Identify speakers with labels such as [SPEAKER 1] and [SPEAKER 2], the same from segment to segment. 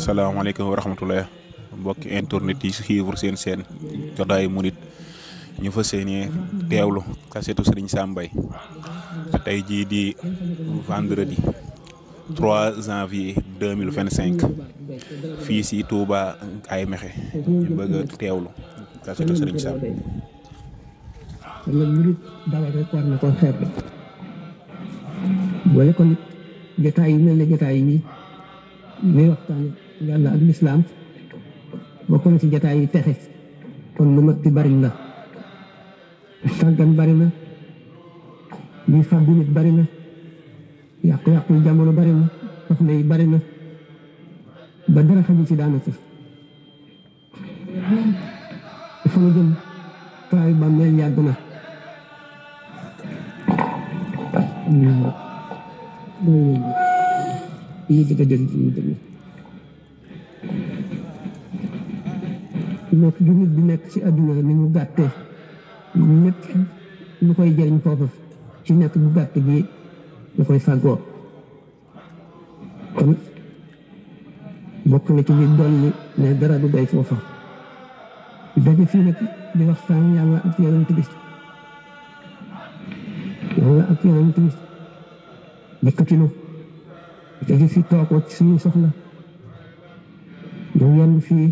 [SPEAKER 1] asalaamaaleykum wa rahmatulah mbokki internet yi suivre seen jotaayu murit ñu fas yéene teewlu kasetu Serigne Sam Mbaye tey jii di vendredi 3 janvier 2025 fii si Touba ay Mexe ñu bëgg a teewlu kasetu Serigne Sam.
[SPEAKER 2] kon murit dara rek war na ko xeeb boole ko nit jotaay yi mel ne jotaay yi ñuy waxtaan yàlla ak lislaam bokk na ci jotaay yi texe kon lu mat di bari la sàggan bari na ñuy fàddu nit bari na yàqu-yàqu jamono bari na soxna yi bari na ba dara xaju ci daanaka fa mu jëm taay bàmmeel yàgg na yi ci gëjël ci ñu dem nekk gi nit bi nekk ci àdduna ni mu gàttee ñëpp lu koy jëriñ foofu ci nekk bu gàtt bi la koy fàggoo kon bokk na ci biir dolli ne dara du doy foofa daje fii nag di waxtaan yàlla ak yonent bi yëkkatinu daje fi toog ci suñu soxla ñu yenn fii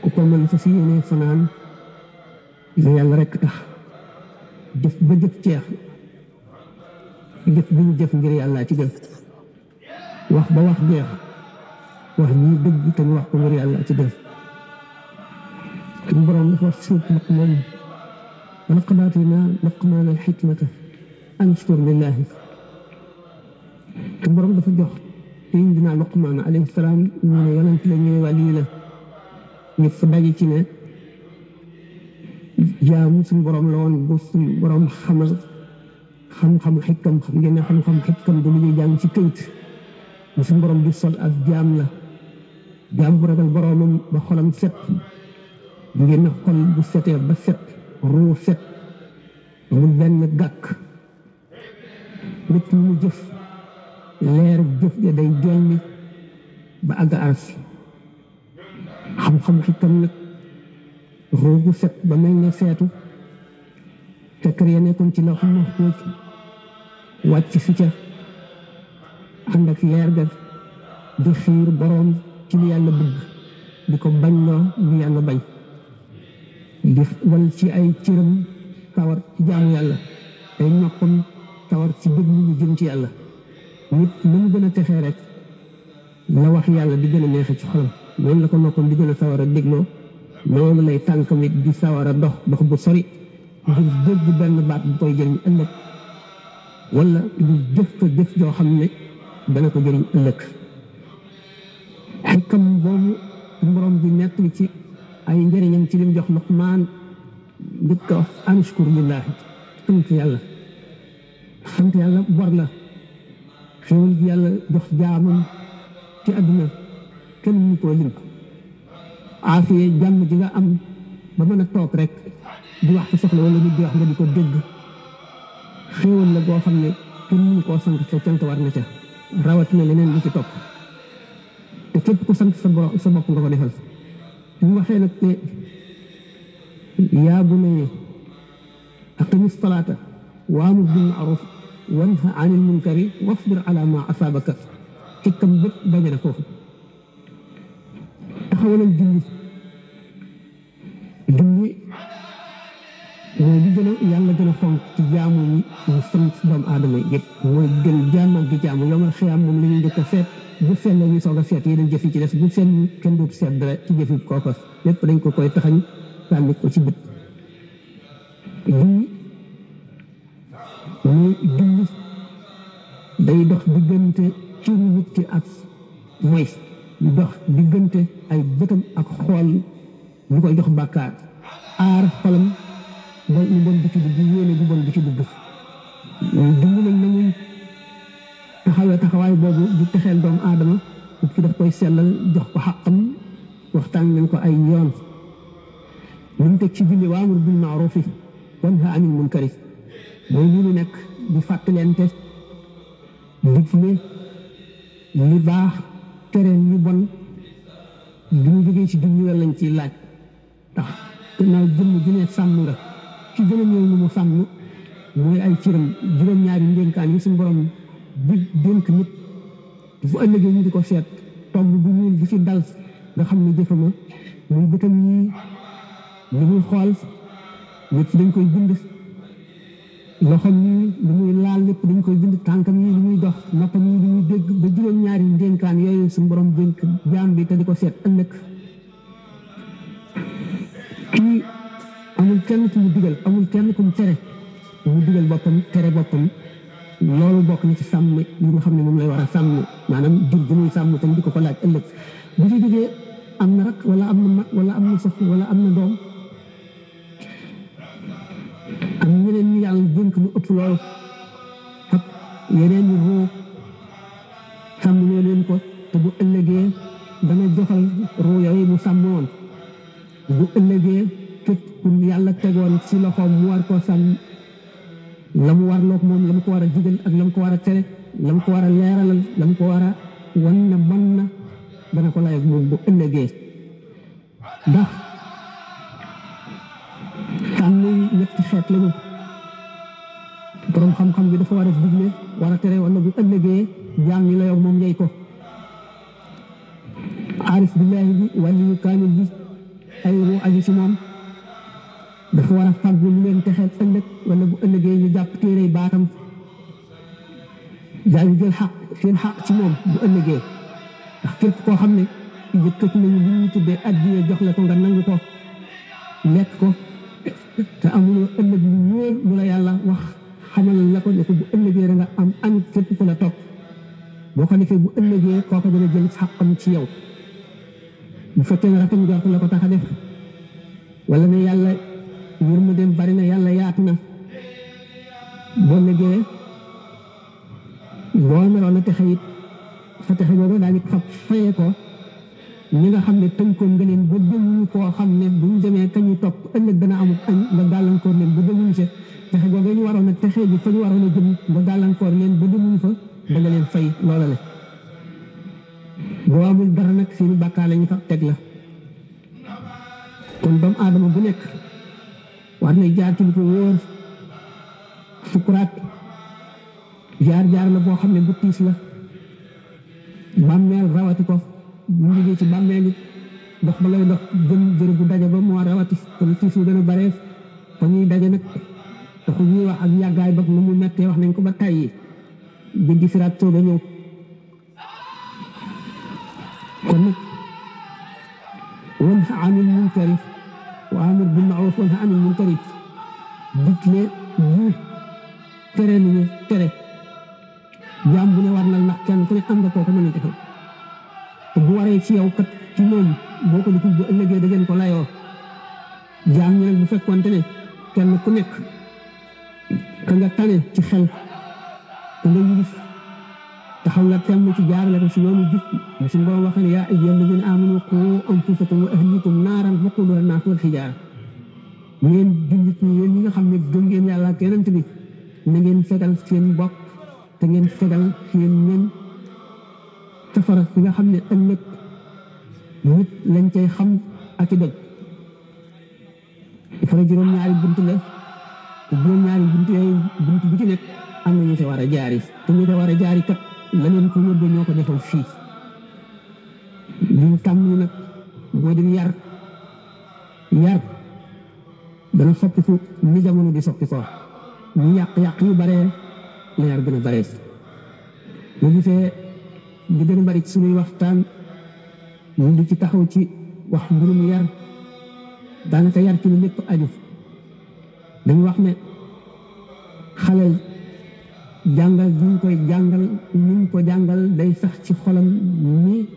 [SPEAKER 2] ku ko mën fa si yéene fanaan li yàlla rekk tax jëf ba jëf ceex jëf bi ñu jëf ngir yàlla ci gën wax ba wax jeex wax ñii dëgg te ñu wax ko ngir yàlla ci gën suñu borom dafa wax suuf nag moom walaqad aateynaa Luqmaana al-hikmata an ishkur lillaahi suñu borom dafa jox Seydina Luqmaan alayhi salaam ñu ne yonent la ñu ne wàlli la ñu fa daje ci ne jaamu suñu borom la woon bu suñu borom xamal xam-xamu xikam xam ngeen ne xam-xam xikam du lu ñuy jàng ci këyit bu suñu borom di sol ak jaam la jaam bu ragal boromam ba xolam set ngeen ne xol bu setee ba set ruu set mu benn gàkk lépp mu jëf leer jëf ja day jolli ba àgg aras xam-xam xikam nag ruu bu set ba mel ne seetu fekk ya nekkoon ci lawhul mahfuus wàcc fi ca ànd ak leer ga di xiir boroom ci li yàlla bëgg di ko bañ loo li yàlla bañ di wal ci ay cëram tawar ci jaamu yàlla ay noppam tawar ci déglu ñu jëm ci yàlla nit lu mu gën a texee rek la wax yàlla di gën a neexe ci xolam noonu la ko noppam di gën a sawar a dégloo noonu lay tànkam it di sawar a dox bu sori ngir dégg benn baat bu koy jëriñ ëllëg wala lu jëf ko jëf joo xam ne dana ko jëriñ ëllëg xikam boobu borom bi nekk ci ay njëriñam ci lim jox Luqmaan njëkk ko wax an shkur lillaahi sant yàlla bor la xéwal gi yàlla jox jaamam ci àdduna kenn mënu koo lim aafiya jàmm ji nga am ba mën a toog rek di wax ko soxla wala nit di wax nga di ko dégg xéwal la boo xam ne kenn mënu koo sant sa cant war na ca rawatina leneen lu ci topp te képp ku sant sa borom sa bopp nga ko defal ñu waxee nag ne yaa bunayya aqimi salaata wa'mur bil ma'ruuf wanha anil munkari wasbir ala ma asaabaka ci kam bépp daje na foofu taxawalal julli mooy li gën a yàlla gën a fonk ci jaamu yi ñu sant doomu aadama yëpp mooy gën jaamal di jaamu yomal xiyaam moom la ñuy njëkk a seet bu seet la ñuy soog a seet yeneen jëf yi ci des bu seet kenn dootu seet dara ci jëfi kooka lépp dañ ko koy taxañ sànni ko ci bët lii muy julli day dox diggante ci nit ki ak mooy dox diggante ay bëtam ak xool lu koy jox bàkkaar aar xolam ba lu bon bi ci dugg yéene bu bon bi ci dugg dund nañ na muy taxawaay boobu di texeel doomu aadama nit ki daf koy sellal jox ko xaqam waxtaan nañ ko ay yoon ñu teg ci julli waamur bil ma'ruufi wanha anil munkari mooy li ñu nekk di fàttalente digle li baax tere li bon ci dund lañ ciy laaj tax gannaaw jëmm ju ne sàmm nga ci gën a ñëw lu mu sàmm mooy ay cëram juróom-ñaari ndénkaan yi suñu borom di dénk nit bu ëllëgee ñu di ko seet tomb bu ñuul bu ci dal nga xam ne jëfama muy bëtam ñii li muy xool lépp dañ koy bind loxom ñii li muy laal lépp dañ koy bind tànkam ñii li muy dox noppam ñii li muy dégg ba juróom-ñaari ndénkaan yooyu suñu borom dénk jaam bi te di ko seet ëllëg kii amul kenn ku mu digal amul kenn ku mu tere mu digal boppam tere boppam loolu bokk na ci sàmm yi nga xam ne moom lay war a sàmm maanaam jur gi muy sàmm tam di ko laaj ëllëg bu fi jógee am na rak wala am na mag wala am na soxna wala am na doom am ñeneen ñi yàlla dénk lu ëpp loolu ak yeneen ñi roo sàmm loo leen ko te bu ëllëgee dana joxal roo yooyu mu sàmm woon bu ëllëgee képp ku yàlla tegoon ci loxoom mu war koo sàmm la mu war loog moom la mu ko war a digal ak la mu ko war a tere la mu ko war a leeralal la mu ko war a wan na mën na dana ko laaj moom bu ëllëgee ndax sàmm yi ñetti xeet lañu borom xam-xam bi dafa war a digle war a tere wala bu ëllëgee jaam ñi la yow moom njëy ko aarif billaahi bi wàllu kaamil bi ay ruu aju ci moom dafa war a fàggu lu leen texeel ëllëg wala bu ëllëgee ñu jàpp téere baatam daañu jël xaq seen xaq ci moom bu ëllëgee ndax képp koo xam ne yëkkati nañu li ñuy tuddee addiya jox la ko nga nangu ko lekk ko te amuloo ëllëg lu wóor lu la yàlla wax xamal la ko ne ko bu ëllëgee da nga am añ képp ku la topp boo ko defee bu ëllëgee kooku dana jël xaqam ci yow bu fekkee ne rafet njort la ko tax a def wala ne yàlla yërmandeem bari na yàlla yaatu na boo liggéeyee boo meloon na texe it sa texe boobu daañu ko fayee ko ñi nga xam ne tënkoon nga leen ba demuñu koo xam ne buñ demee kañu topp ëllëg dana amul añ nga gàllankoor leen ba demuñu sa texe boobu ñu waroon a texe bi fa ñu waroon a jëm nga gàllankoor leen ba demuñu fa da nga leen fay loola la boo amul dara nag seeni bàkkaar la ñu fa teg la kon doomu aadama bu nekk war na jaar ci lu ko wóor sukuraat jaar-jaar la boo xam ne bu tiis la bàmmeel rawati ko bu jógee ci bàmmeel it dox ba lay dox jëm jërë bu daje ba moo rawati kon tiis yu gën a bare fa ñuy daje nag taxu ñuy wax ak yàggaay ba nu mu mettee wax nañ ko ba tàyyi jéggi siraat soog a ñëw kon nag wanha anil munkari wa amir bil ma'ruf wanha anil munkari digle ñu tere lu ñu tere jaam bu ne war na ndax kenn ku ne am nga kooku mën a defal te bu waree ci yow kat ci moom boo ko deful bu ëllëgee da ngeen ko layoo jaam ñi nag bu fekkoonte ne kenn ku nekk ka nga tane ci xel ka nga yilif taxaw nga temm ci jaarale ko si yoonu jub ne suñu borom wax ne yaa ayyuhal lazina aamanu quu anfusakum wa ahliikum naaran waquuduhaa an-naasu wal hijaara ngeen jullit ñi yéen ñi nga xam ne gëm ngeen yàlla ak yonent bi na ngeen fegal seen bopp te ngeen fegal seen ñoñ safara fi nga xam ne ëllëg nit lañ cay xam ak i doj dafa juróom-ñaari bunt la te juróom-ñaari bunt yooyu bunt bu ci nekk am na ñu ca war a jaari te ñu ca war a jaari kat la leen ko yóbbee ñoo ko defal fii li ñu tàmm nag moo di yar dana soppi fu ni jamono di soppi ko ñu yàq yu bare la yar gën a bare ñu gisee ñu gën a bari ci suñuy waxtaan ñu di ci taxaw ci wax mbirum yar daanaka yar ci lu lépp aju dañu wax ne xale jàngal bi ñu koy jàngal ñu ko jàngal day sax ci xolam ni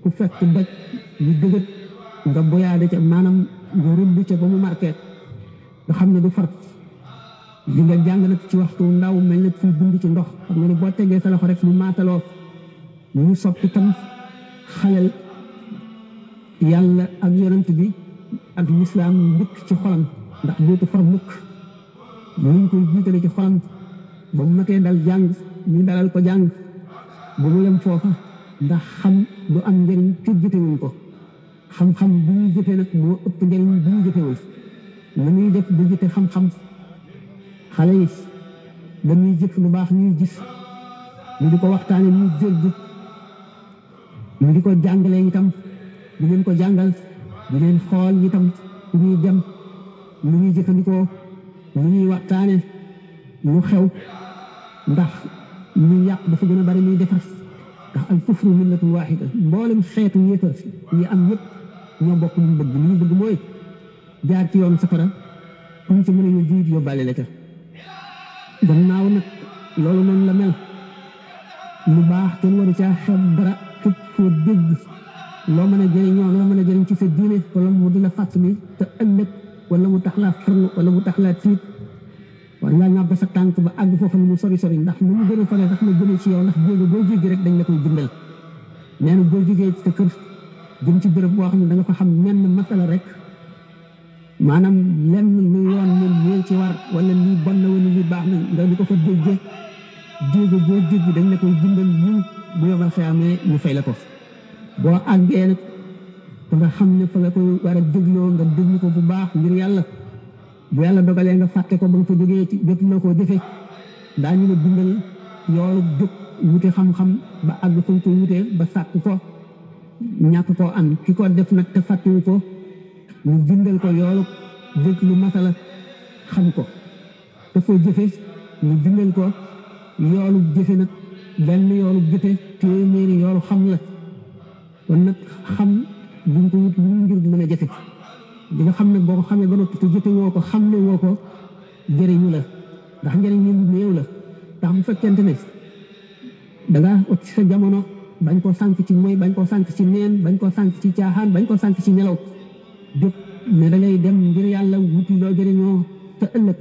[SPEAKER 2] ku fekk doj ñu dëgët nga boyaade ca maanaam nga rëbb ca ba mu marqué nga xam ne du far li nga jàng nag ci waxtu ndaw mel na fi dund ci ndox xam nga ne boo tegee sa loxo rek mu maataloo ñu soppi tam xalel yàlla ak yonent bi ak lislaam dëkk ci xolam ndax dootu far mukk ñu koy jiitale ci xolam ba mu matee dal jàng ñu dalal ko jàng ba mu yem foofa ndax xam du am njëriñ tëjjitewuñ ko xam-xam bu ñuy jëfe nag moo ëpp njëriñ bu ñuy jëfewul la ñuy def bu jëfe xam-xam xale yi dañuy jëf lu baax ñuy gis ñu di ko waxtaane ñuy dégg ñu di ko jàngale itam di leen ko jàngal di leen xool itam fu ñuy dem lu ñuy jëfandikoo lu ñuy waxtaane lu xew ndax ñu yàq dafa gën a bari ñuy defar ndax al kufru millatun waahida mboolem xeetu yéefar yi am yëpp ñoo bokk lu bëgg li ñu bëgg mooy jaar ci yoon safara kuñ ci mën a jiit yóbbaale la ca gannaaw nag loolu noonu la mel lu baax kenn waru caa xeeb dara képp foo dégg loo mën a jëriñoo loo mën a jëriñ ci sa diine wala mu di la fàttali te ëllëg wala mu tax laa farlu wala mu tax laa tiit waaye ngaa ñàbb sa tànk ba àgg foofu mu sori sori ndax nu mu gën a fare sax na gën a ci yow ndax jéego boo jéggi rek dañ la koy bindal nee na boo jógee sa kër jëm ci béréb boo xam ne da nga fa xam menn masala rek maanaam lenn lu yoon ñun ci war wala lii bon na wala lii baax na nga di ko fa déggee jéego boo jéggi dañ la koy bindal ñun bu yomal xeyaamee ñu fay la ko boo àggee nag da nga xam ne fa nga koy war a dégloo nga déglu ko bu baax ngir yàlla bu yàlla dogalee nga fàtte ko ba nga fa jógee ci jot la koo jëfe daañu la bindal yoolu jóg wuti xam-xam ba àgg fa nga koy wutee ba sàkk ko ñàkk koo am ki ko def nag te fàttewu ko ñu bindal ko yoolu dégg lu masala xam ko te foo jëfe ñu bindal ko yoolu jëfe nag benn yoolu jëfe téeméeri yoolu xam la kon nag xam buñ ko wut lu ngir mën a jëfe di nga xam ne boo ko xamee ba noppi te jëfe woo ko xam ne woo ko jëriñu la ndax njëriñ ñu néew la ndax bu fekkente ne danga ot ci sa jamono bañ koo sànk ci mooy bañ koo sànk ci neen bañ koo sànk ci caaxaan bañ koo sànk ci nelaw jóg ne da ngay dem ngir yàlla wuti loo jëriñoo te ëllëg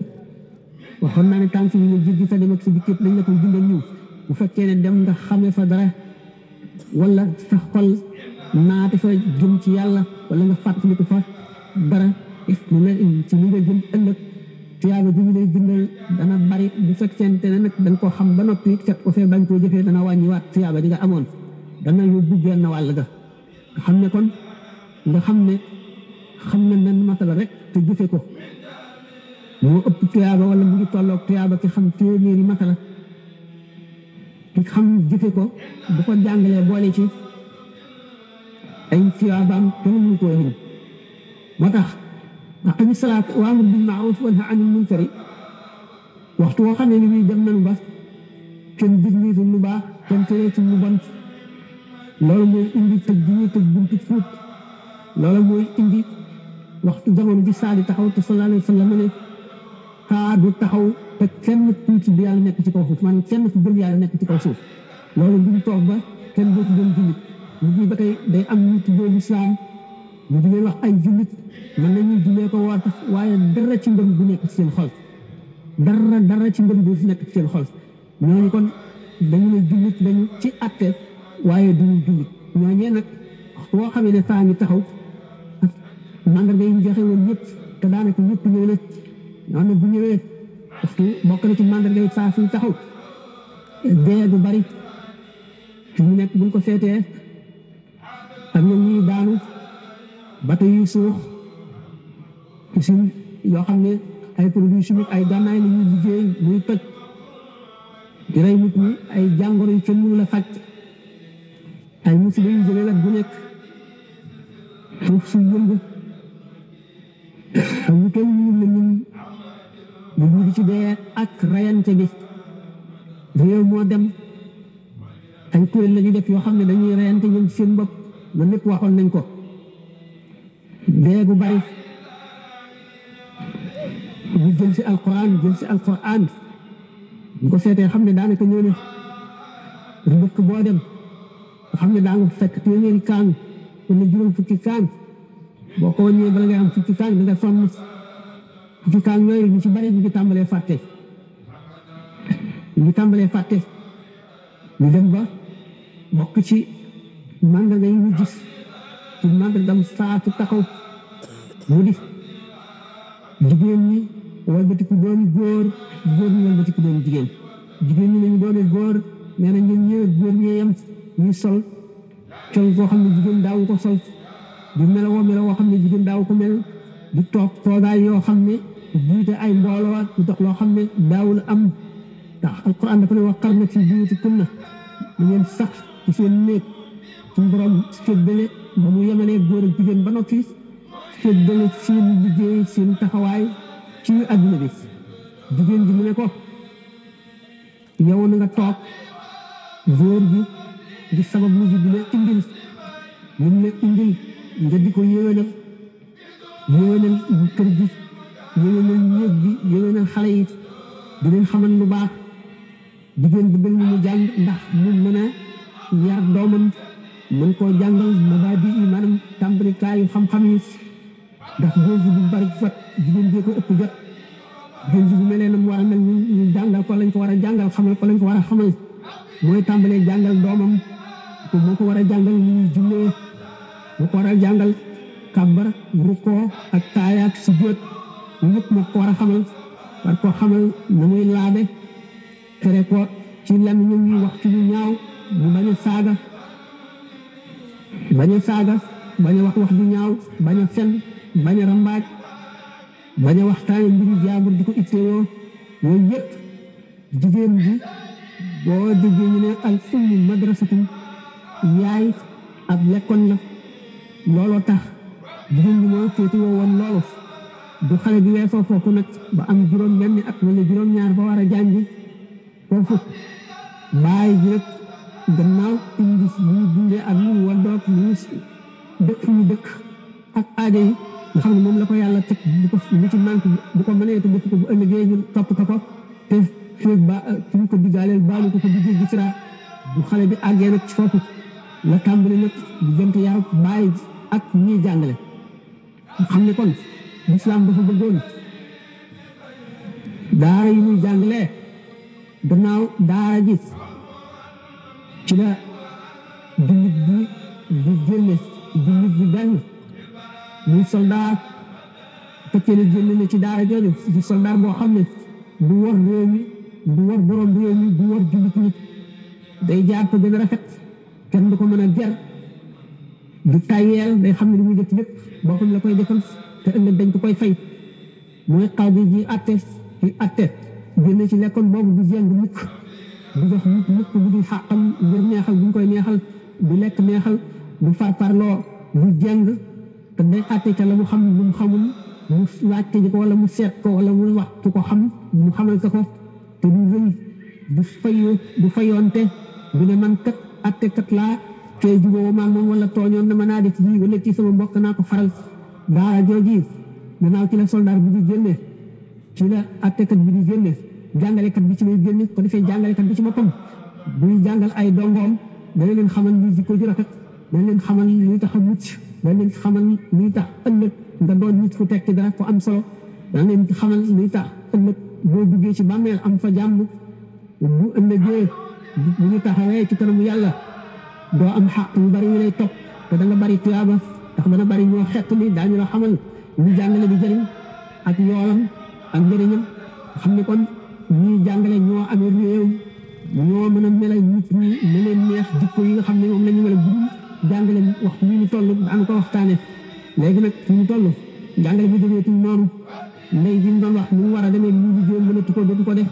[SPEAKER 2] waxoon naa ne tànk yi nga jéggi sa dem ak sa dikk yëpp dañ la koy bindal ñu bu fekkee ne dem nga xamee fa dara wala sa xol naate fa jëm ci yàlla wala nga fàttaliku fa dara lu la ci li nga jëm ëllëg tiyaaba bi ñu lay bindal dana bari bu fekkente ne nag dañ koo xam ba noppi fekk ko fee bañ koo jëfee dana wàññiwaat tiyaaba di nga amoon dana yóbbu genn wàll ga nga xam ne kon nga xam ne nan masala rek te jëfe ko moo ëpp tiyaaba wala mu ngi tolloog tiyaaba ki xam téeméeri masala ki xam jëfe ko bu ko jàngalee boole ci ay tiyaabaam te mënuñu koo lim moo tax aqimi salaat wa amur bil maaruf wa nahy anil munkari waxtu woo xam ne ni muy dem nañu ba kenn digniitul lu baax kenn tereetul lu bon loolu mooy indi tëj bi ñuy tëj buntu fuut loolu mooy indi waxtu jamono ji saa di taxaw te sallallahu alayhi wa sallam ne saa du taxaw te kenn tuuti bi yàlla nekk ci kaw suuf maanaam kenn fu gëm yàlla nekk ci kaw suuf loolu duñ toog ba kenn dootu doon jullit nit ñi ba tey day am ñu tuddee lislaam ñu di leen wax ay jullit mën nañuy jullee ko war tax waaye dara ci ngëm bu nekk ci seen xol dara ci ngëm bu nekk ci seen xol ñooñu kon dañu ne jullit lañu ci atte waaye duñu jullit ñooñee nag boo xamee ne saa ngi taxaw ak mandarga yi ñu joxe woon ñëpp te daanaka ñëpp ñëw na ñoo ne bu ñëwee parce que bokk na ci mandarga yi saa suñu taxaw dee du bari fi mu nekk buñ ko seetee ak ñoom ñuy daanu bato yu suux usine yoo xam ne ay produits chimiques ay gànnaay la ñuy liggéey muy toj di rey nit ñi ay jàngoro yu kenn mënu la faj ay musiba yu jógee wet bu nekk suuf si yëngu ak ñu kenn mënul la ñun ñu ngi ci dee ak rayante bi réew moo dem ay kuréel la ñu def yoo xam ne dañuy rayante ñoom seen bopp loolu lépp waxoon nañ ko dee gu bari ñu jël si alquran ñu ko seetee xam ne daanaka ñoo ne dëkk boo dem nga xam ne daa nga fekk téeméeri kaan wala juróom fukki kaan boo ko wàññee bala ngay am fukki kaan da nga sonn fukki kaan yooyu ñu ci bari ñu ngi tàmbalee fàtte ñu dem ba bokk ci mandarga yi ñu gis ci mandargam saa su taxaw mu di jigéen ñi walbatiku dooni góor ñi walbatiku dooni jigéen ñi nañu doone góor nee na ñun ñëwee góor ñee yem ñuy sol col koo xam ne jigéen daawu ko sol di meloo xam ne jigéen daaw ko mel di toog toogaay yoo xam ne jiite ay mbooloo di dox loo xam ne daawul am ndax alquran dafa ne waqarna fi buyutikunna lu ngeen sax ci seen néeg suñu borom séddale ba mu yemalee góor ak jigéen ba noppi séddale seen liggéey seen taxawaay ci àdduna bi jigéen ji mu ne ko yow na nga toog góor gi di sabab lu ji dina indil lu mu la indil nga di ko yéwénal kër gi yéwénal néeg bi yéwénal xale yi di leen xamal lu baax jigéen bi bëgg mu jàng ndax mu mën a yar doomam mën koo jàngal mabaadi yi maanaam tàmbalikaayu xam-xam yi ndax góor gi bu bari fat jigéen ji ko ëpp jot jigéen ji bu melee na mu war a mel ñu jàngal ko lañ ko war a jàngal xamal ko lañ ko war a xamal mooy tàmbalee jàngal doomam moo ko war a jàngal ni ñuy jullee moo ko war a jàngal kàbbar rukkoo ak taaya ak sujjóot ñëpp moo ko war a xamal war koo xamal na muy laabe tere ko ci làmmiñam yi wax ci lu ñaaw mu bañ a saaga bañ a wax wax du ñaaw bañ a fen bañ a rambaaj bañ a waxtaane mbiru jaambur di ko itteewoo yooyu yëpp jigéen bi boo déggee ñu ne al ummu madrasatun yaay ab lekkoon la looloo tax jigéen bi moo féetewoo woon loolu du xale bi weesoo foofu nag ba am juróom benn at wala juróom-ñaar ba war a jàngi foofu bàyyi ji rek gannaaw indi ñu dundee ak ñu waddoog ñu dëkk ñu dëkk ak aajo yi nga xam ne moom la ko yàlla teg bu ko lu ci manque bu ko mënee te def ko bu ëllëgee ñu topp ko te feeg ba fi ñu ko diggaaleel baalu ko di jéggi sira bu xale bi àggee nag ci foofu la tàmbali nag diggante yaar bàyyi ak ñuy jàngale xam ne kon lislaam dafa bëggoon daara yi muy jàngalee gannaaw daara ji ci la jullit bi di génne jullit bi benn muy soldaar fekkee ne génne na ci daara jooju di soldaar boo xam ne du war réew mi du war borom réew mi du war jullit ñi day jaar ko gën a rafet kenn du ko mën a ger du tayeel day xam ne li muy def lépp boppam la koy defal te ëllëg dañ ko koy fay mooy xaw bi ji atte génne ci lekkoon boobu du jeng mukk du jox mukk bu di xàqam ngir neexal bu ñu koy neexal du lekk neexal du farparloo du jeng te day atte ca la mu xam lu mu xamul mu laajte ji ko wala mu seet ko wala mu waxtu ko xam mu xamal ko te du rëy du fayoonte du ne man kat atte kat laa kee jubóo maag moom wala tooñoon na ma naa def lii wala ci sama mbokk naa ko faral daara jooji gannaaw ci la soldat bi di génne ci la attekat bi di génne jàngalekat bi ci lay génne ko defee jàngalekat bi ci boppam buy jàngal ay dongoom dana leen xamal li jikko ju rafet dana leen xamal li tax a mucc dana leen xamal li tax ëllëg nga doon nit ku tekki dara ko am solo dana leen xamal li tax ëllëg boo duggee ci bàmmeel am fa jàmm bu ëllëgee bu ñu taxawee ci kanamu yàlla doo am xaq yu bari yu lay topp te da nga bari tuyaaba ndax dana bari ñoo xett ni daañu la xamal ñu jàngale di jëriñ ak yoolam ak njëriñam xam ne kon ñii jàngale ñoo amee réew ñoo mën a melal nit ñi ne leen neex jikko yi nga xam ne moom la ñu mel bu jàngale wax ñu ñu toll daan ko waxtaane léegi nag fi ñu toll jàngale bu jógee tuñ noonu ndey ji ñu doon wax ni mu war a demee ñu liggéey mënatu ko dootu ko def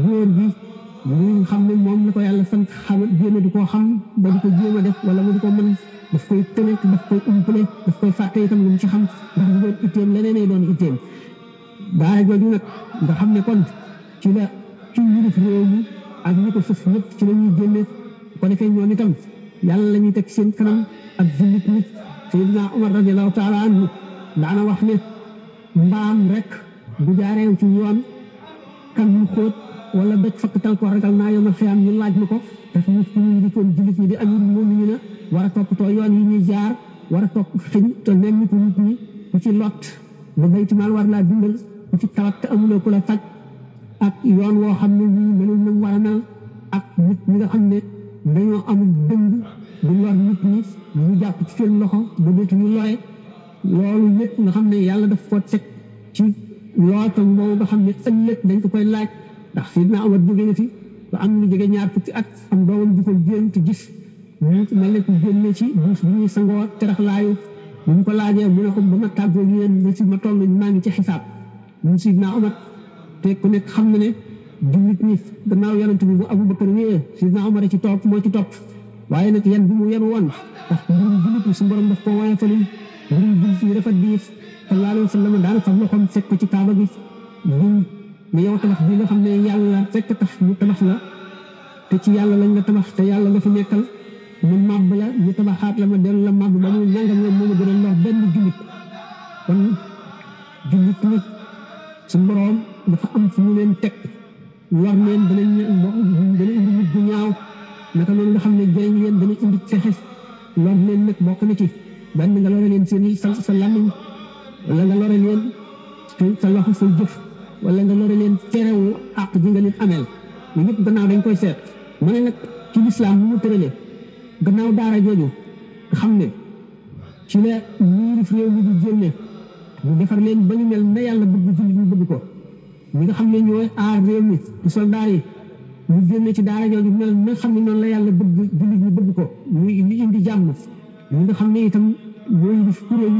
[SPEAKER 2] góor bi ñu xam ne moom la ko yàlla sant xamal jéem a di koo xam ba di ko jéem a def wala mu di ko mën daf koy tëne daf koy umpale daf koy fàtte itam lu mu ci xam ndax bu doon itteem leneen doon itteem daara jooju nag nga xam ne kon ci la ci yilif réew mi ak ñi ko sës ñëpp ci la ñuy génne ko defee ñoom itam yàlla la ñuy teg seen kanam ak jullit nit Seydina Omar radiallahu taala anhu daana wax ne mbaam rek bu jaareew ci yoon kan mu xóot wala doj fakkatal ko ragal naa yomal xiyaam ñu laaj ma ko daf nit ku ñuy dikoon jullit ñi di amir moom ñu ne war a toppatoo yoon yi ñuy jaar war a topp xiñ te nen nit ñi ku ci lot ba baytimaal war laa dundal ku ci tawat te amuloo ku la faj ak yoon woo xam ne ñii melul na war a mel ak nit ñi nga xam ne dañoo amul dëng di lor nit ñi ñu jàpp ci seen loxo ba dootu ñu lore loolu lépp nga xam ne yàlla daf ko teg ci lootam boobu nga xam ne ëllëg dañ ko koy laaj ndax Seydina Omar jóge na fi ba am lu jóge ñaar fukki at am doomam di ko génn te gis ñu mel ne ku génne ci buus bi ñuy sangoo teraxlaayu bu ñu ko laajee mu ne ko ba ma tàggoo yéen ba si ma toll maa ngi ci xisaab ñun Sidna Omar te ku nekk xam na ne jullit ñi gannaaw yonent bi bu Abubakar wéyee Sidna Omar ci topp moo ci topp waaye nag yan bi mu yenu woon ndax mbirum jullit ñi su borom daf ko woyofalul mbirum jullit ñi dafa diis sallallahu alayhi wa sallam daana fab loxoom sekk ko ci kaaba gi mais yow tabax bi nga xam ne yàlla fekk tax ñu tabax la te ci yàlla lañ la tabax te yàlla nga fi nekkal mu màbb la ñu tabaxaat la ma dellu la màbb ba muy nangam yoon moo ma gën a lor benn jullit kon jullit ñi su borom dafa am fu mu leen teg lor leen dana indi nit bu ñaaw naka noonu nga xam ne jëriñ leen dana indi fexe lor leen nag bokk na ci benn nga lore leen seen sa làmmiñ wala nga lore leen sa loxo sa jëf wala nga lore leen terewu àq ji nga leen ameel lu ñëpp gannaaw dañ koy seet ma ne nag ci lislaam mu tëralee gannaaw daara jooju nga xam ne ci la ñiirif réew mi di génne ñu defar leen ba ñu mel na yàlla bëgg jullit ñu bëgg ko ñi nga xam ne ñooy aar réew mi di soldaar yi ñu génne ci daara jooju mel na xam ne noonu la yàlla bëgg jullit ñu bëgg ko muy li indi jàmm ñi nga xam ne itam ñooy def kuréel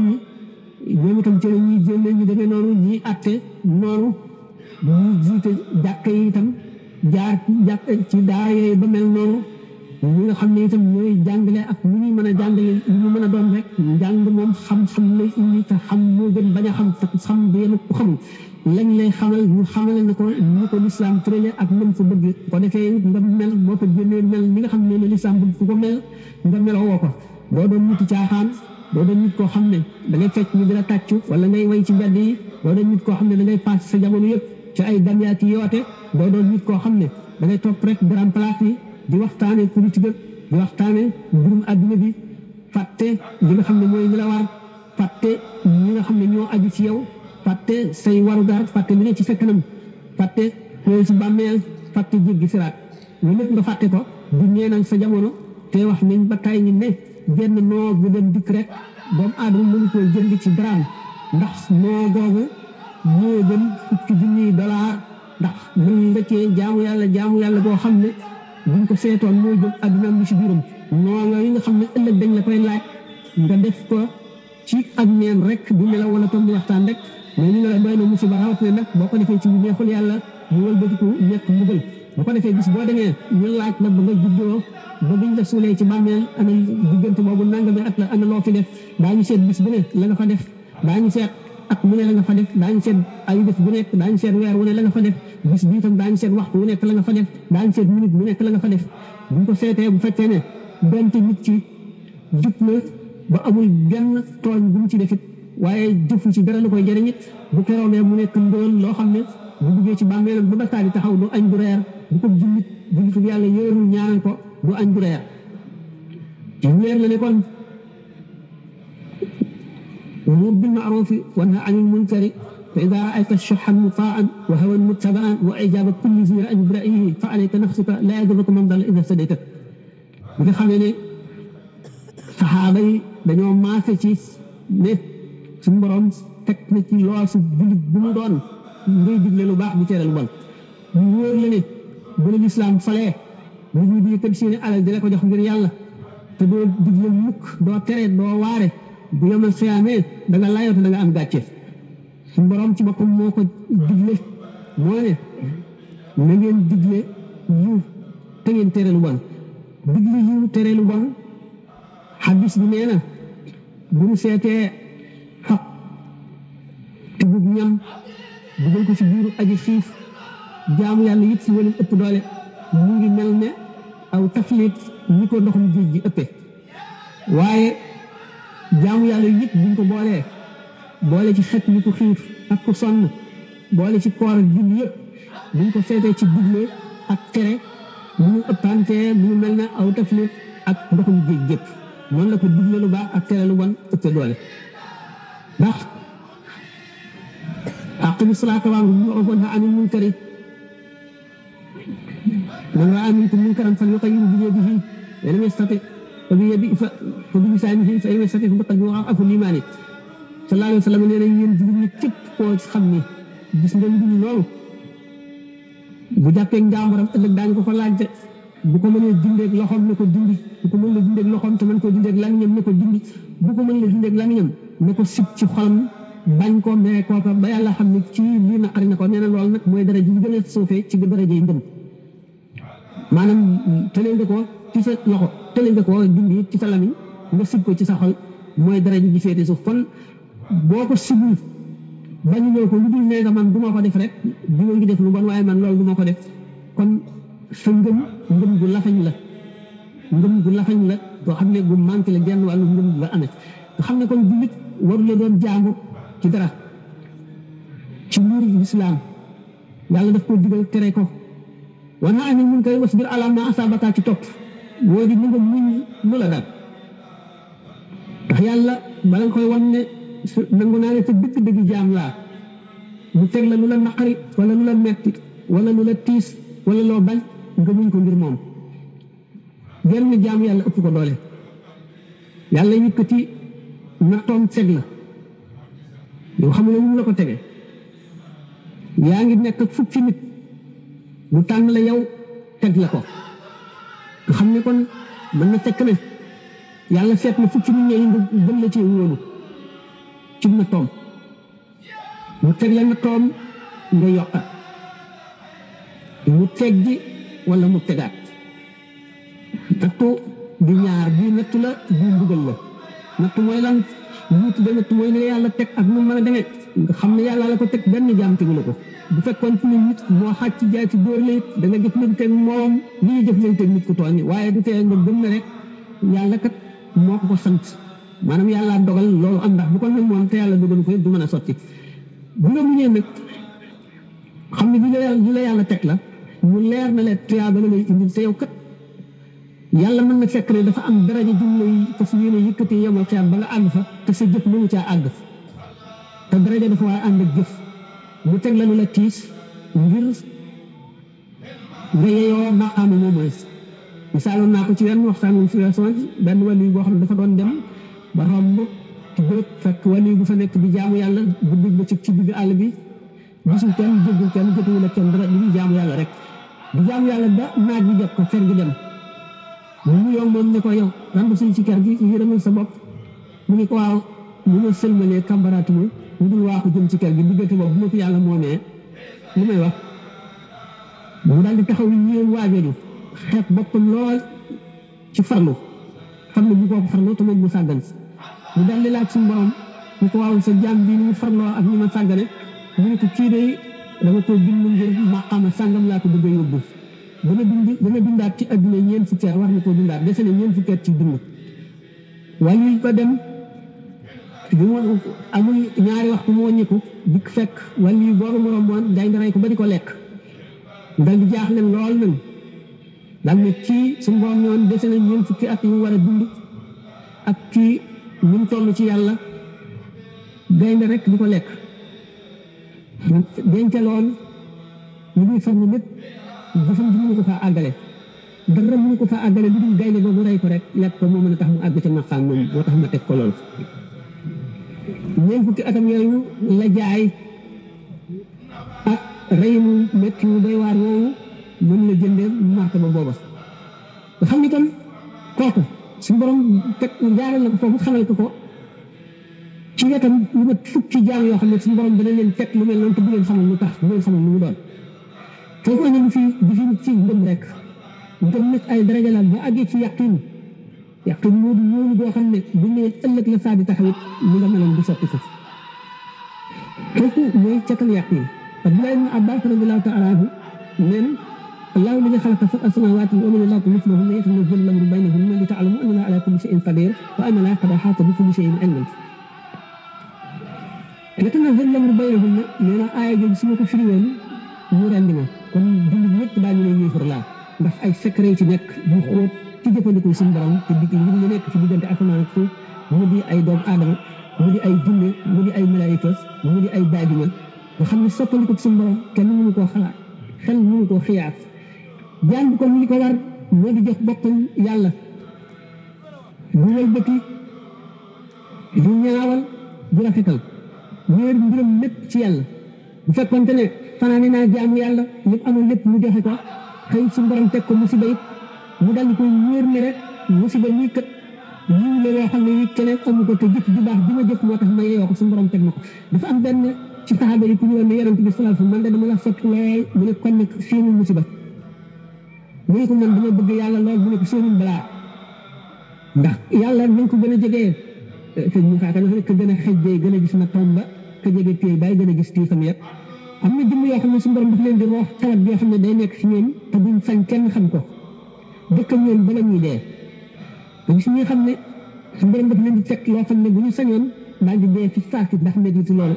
[SPEAKER 2] yi ñoom itam ci la ñuy génne ñu demee noonu ñuy atte noonu ñuy jiite jàkka yi itam jaar ci daara yooyu ba mel noonu ñi nga xam ne itam ñooy jàngale ak ñu ñuy mën a jàngale ñu mën a doon rek njàng moom xam-xam lay indi te xam moo gën bañ a xam te xam bi yéen ku xamul lañ lay xamal ñu xamale na ko ñu ko lislaam tërale ak mën fa bëgg ko defee nga mel boo ko génnee mel ni nga xam ne ne lislaam bëgg fu ko mel nga meloo woo ko doo doon nit caaxaan doo doon nit koo xam ne da ngay fecc ñu dina tàccu wala ngay way ci mbedd yi doo doon nit koo xam ne da ngay paas sa jamono yëpp ci ay damiyaat yi yoote doo doon nit koo xam ne da ngay topp rek grand place yi di waxtaane politique di waxtaane mbirum adduna bi fàtte li nga xam ne mooy li la war fàtte ñi nga xam ne ñoo aju ci yow fàtte say warugar fàtte li ne ci sa kanam fàtte loolu ci bàmmeel fàtte jéggi siraat loolu lépp nga fàtte ko di neenal sa jamono te wax nañ ba tay ñi ne benn noo bu dem dikk rek doomu aadama mënu koy jënd ci daraam ndax noo googu moo gën fukki junniy dollar ndax mën nga cee jaamu yàlla boo xam ne buñ ko seetoon mooy jëm adduna am li si biiram noo yooyu nga xam ne ëllëg dañ la koy laaj nga def ko ci ak neen rek du nelaw wala toog di waxtaan rek mais ñu ne la doy na musiba rawatina nag boo ko defee ci lu neexul yàlla mu wëlbatiku nekk mbugal boo ko defee bis boo demee ñu laaj la ba nga juddoo ba biñ la suulee ci bàmmeel ana diggante boobu nangami at la ana loo fi def daañu seet bis bu ne la nga fa def daañu seet at mu ne la nga fa def daañu seet ay bés bu nekk daañu seet weer wu ne la nga fa def bis bi itam daañu seet waxtu wu nekk la nga fa def daañu seet minute bu nekk la nga fa def buñ ko seetee bu fekkee ne donte nit ci jub na ba amul benn tooñ bu mu ci defit waaye jëfu ci dara lu koy jëriñ it bu keroogee mu nekk ndóol loo xam ne bu duggee ci bàmmeelam ba bakkaar yi taxaw du añ du reer bu ko jullitu yàlla yéerul ñaanal ko du añ du reer ci weer la ne kon وأمر بالمعروف وانهى عن المنكر فإذا رأيت الشح مطاعا وهوى متبعا وإجابة كل ذي رأي برأيه فعليك نفسك لا يضرك من ضل إذا سديتك bi nga xam ne saxaaba yi dañoo maase ci ne suñu borom teg na ci lool su jullit bu mu doon ngay digle lu baax di tere lu bon ñu wóor la ne bu la lislaam falee nit ñi di yëkkati seeni alal di la ko jox ngir yàlla te doo digle mukk doo tere doo waare bu yomal xiyaamee da nga layoo te da nga am gàcce suñu borom ci boppam moo ko digle moo ne na ngeen digle yiw te ngeen tere lu bon digle yiw tere lu bon xadis bi nee na bu ñu seetee xaq te bug ñam dugal ko ci biiru aji xiif jaamu yàlla it si wala ëpp doole mu ngi mel ne aw taflit ñi ko ndoxum géej gi ëppee waaye jaamu yàlla it buñ ko boole ci xet ñi ko xiif ak ko sonn boole ci koor ak julli yëpp buñ ko seetee ci digle ak tere mu ngi ëppantee mu ngi mel ne aw taflit ak ndoxum géej gépp noonu la ko digle lu baax ak tere lu bon ëppee doole ndax aqimi salaata wa'mur bil ma'ruufi wanha anil munkari man ra'a minkum munkaran falyughayyirhu bi yadihi fa in lam yastati' fa bi lisaanihi fa in lam yastati' fa bi qalbihi wa huwa ad'afu l-iimaan sallallahu alayhi wa sallam nee na yéen jullit ñi képp koo xam ni gis nga lu loolu bu jàppee njàmbaram ëllëg daañu ko laaj bu ko mënee dindeeg loxoom na ko dindi bu ko mënee dindeeg loxoom te mën koo dindeeg lamiñam na ko dindi bu ko mënee dindeeg lamiñam na ko sib ci xolam bañ ko mere kooka ba yàlla xam ne ci lii naqari na ko nee na loolu nag mooy daraja yi gën a suufee ci daraja yi ngëm maanaam tëlee nga ko ci sa loxo tëlee nga ko dindi ci sa lamiñ nga sib ko ci sa xol mooy daraja ji féete suuf kon boo ko sibul bañu loo ko lu dul nee nga man du ma ko def rek di ma ngi def lu bon waaye man loolu du ma ko def kon sa ngëm gu lafañ la ngëm gu lafañ la boo xam ne gu manqué la genn wàllu ngëm la amee nga xam ne kon jullit waru la doon jaamu ci dara ci mbiru lislaam yàlla daf ko digal tere ko wana ani mun koy wasbir ala ma asabaka ci topp moo di mu nga muñ lu la dal ndax yàlla bala nga koy wan ne nangu naa ne sa dëgg-dëgg jaam laa mu teg la lu la naqari wala lu la metti wala lu la tiis wala loo bañ nga muñ ko ngir moom genn jaam yàlla ëpp ko doole yàlla yëkkati nattoom seg la yow xam ne mu la ko tege yaa ngi nekk ak fukki nit mu tànn la yow teg la ko nga xam ne kon mën na fekk ne yàlla seet na fukki nit ñooñu nga gën la ci wóolu ci nattoom mu teg la nattoom nga yokkat mu teggi wala mu tegaat nattu di ñaar bii nattu la bii mbugal la nattu mooy lan ñu tudde nattu mooy li yàlla teg ak nu mën a demee nga xam ne yàlla la ko teg benn jaam tegu la ko bu fekkoon ci ne nit moo xàcc ci jaay ci dóor la it da nga jëflanteeg moom li ñu jëflanteeg nit ku tooñ waaye du tee nga gëm na rek yàlla kat moo ko sant maanaam yàlla dogal loolu am ndax bu ko moom te yàlla dogal ko du mën a sotti bu nga muñee nag xam ne li la yàlla teg la mu leer na leen tuyaaba la lay indil te yow kat yàlla mën na fekk ne dafa am daraja jum lay fas yéene yëkkati yomal xiyaam ba nga àgg fa te sa jëf mënu caa àgg te daraja dafa war a ànd ak jëf mu teg la lu la tiis ngir nga yeyoo maqaama moom mooy misaaloon naa ko ci wenn waxtaan wu fi weesoon benn wàllu boo xam ne dafa doon dem ba romb ci bërëb fekk wàllu bu fa nekk di jaamu yàlla guddi ba ci digg àll bi gisul kenn déggul kenn jotuwul ak kenn dara di jaamu yàlla rek di jaamu yàlla ba naaj bi jot ko fer gi dem mu yow moom ne ko yow randu suñ ci kër gi yërëmal sa bopp mu ne ko waaw mu ma sëlmalee kambaraatu mu dul waa ko jëm ci kër gi diggante boobu bu ma ko yàlla moomee li may wax mu daal di taxaw yéen waajooju xeet boppam lool ci farlu bu kooku farlu te moom mu sàggan mu daal di laaj suñu borom ñu ko waaw sa jaam bii ni mu farloo ak ni ma sàggane mu ne ko kii de dama ko bind ngir maqaama sàngam laa ko bëgg a yóbbu dana dundaat ci adduna ñeent fukki at war na koo dundaat dese na ñeent fukki at ci dund waaye ñu ko dem bi mu amul ñaari waxtu mu wàññiku dikk fekk wàll yi booru mu romboon day nga rey ko ba di ko lekk dal di jaaxle lool nag daal ne kii suñu borom ñoon dese na ñeent fukki at yu war a dund ak kii ñu mu toll ci yàlla gaynde rek di ko lekk denca lool ñu ngi farlu lépp jëfam ji mënu ko faa àggale dara mënu ko faa àggale lu dul gaynde boobu rey ko rek lekk ko moo mën a tax mu àgg ca maqaam moom moo tax ma teg ko lool ñeent fukki atam yooyu la jaay ak rey mu métti mu doy waar woowu mën la jëndee martaba booba nga xam ni kon kooku suñu borom teg jaaral la ko foofu xamal ko ci wetam lu ma fukki jaam yoo xam ne suñu borom dana leen teg lu mel noonu te bu leen xamal lu tax bu leen xamal lu mu doon foofu la ñu fi ci ngëm rek ngëm nag ay daraja la bu àggee ci yaqin moo di ñooñu boo xam ne bu ñu ëllëg la saa di taxawit mu nga meloon di sotti foofu kooku mooy catal yaqin Abdullah ibn Abbas radiyallahu ta'ala anhu neen allahu alladi xalaqa sab'a samawati wa min al-ardi mithlahunna yatanazzalu al-amru baynahunna li ta'lamu anna Allaha ala kulli shay'in qadir wa anna Allaha qad ahata bi kulli shay'in ilman yatanazzalu al-amru baynahunna nee na aaya jooju su ma ko firi woon ñu rendi ma kon jullit ñëpp daañu ne yéefar laa ndax ay secret ci nekk bu xóot ci jëfandiku suñu borom te digg li nekk ci diggante asamaan ak suuf mu di ay doomu aadama mu di ay jinne mu di ay malaayika mu di ay baadima nga xam ne soppandiku ci suñu borom kenn mënu koo xalaat xel mënu koo xiyaat jaan bi kon li ko war moo di jox boppam yàlla bu wëlbati du ñaawal du rafetal ñëer mbiram lépp ci yàlla bu fekkonte ne fanaane naa jaamu yàlla lépp amoon lépp mu joxe ko xëy suñu borom teg ko musiba it mu dal di koy wóor ne rek musiba nii kat lii la loo xam ne yi keneen amu ko te jëf ju baax bi ma jëf moo tax ma yeewoo ko suñu borom teg na ko dafa am benn ci saxaaba yi ku ñu woon ne yonent bi sallallahu alayhi wasallam man de dama la sopp lool mu ne kon nag séenul musiba mu ne ko man dama bëgg yàlla lool mu ne ko séenul balaa ndax yàlla nañ ko gën a jegee te ñu xaaka dafa nekk gën a xejjee gën a gis na tomba ka jege téy bàyyi gën a gis tiisam yëpp am na jëmm yoo xam ne suñu borom daf leen di roox tawat yoo xam ne day nekk ci ñoom te duñ sañ kenn xam ko dëkk ñoom bala ñuy dee dañ si ñi xam ne suñu borom daf leen di teg loo xam ne bu ñu sañoon daal di dee fi saaki ndax métti loolu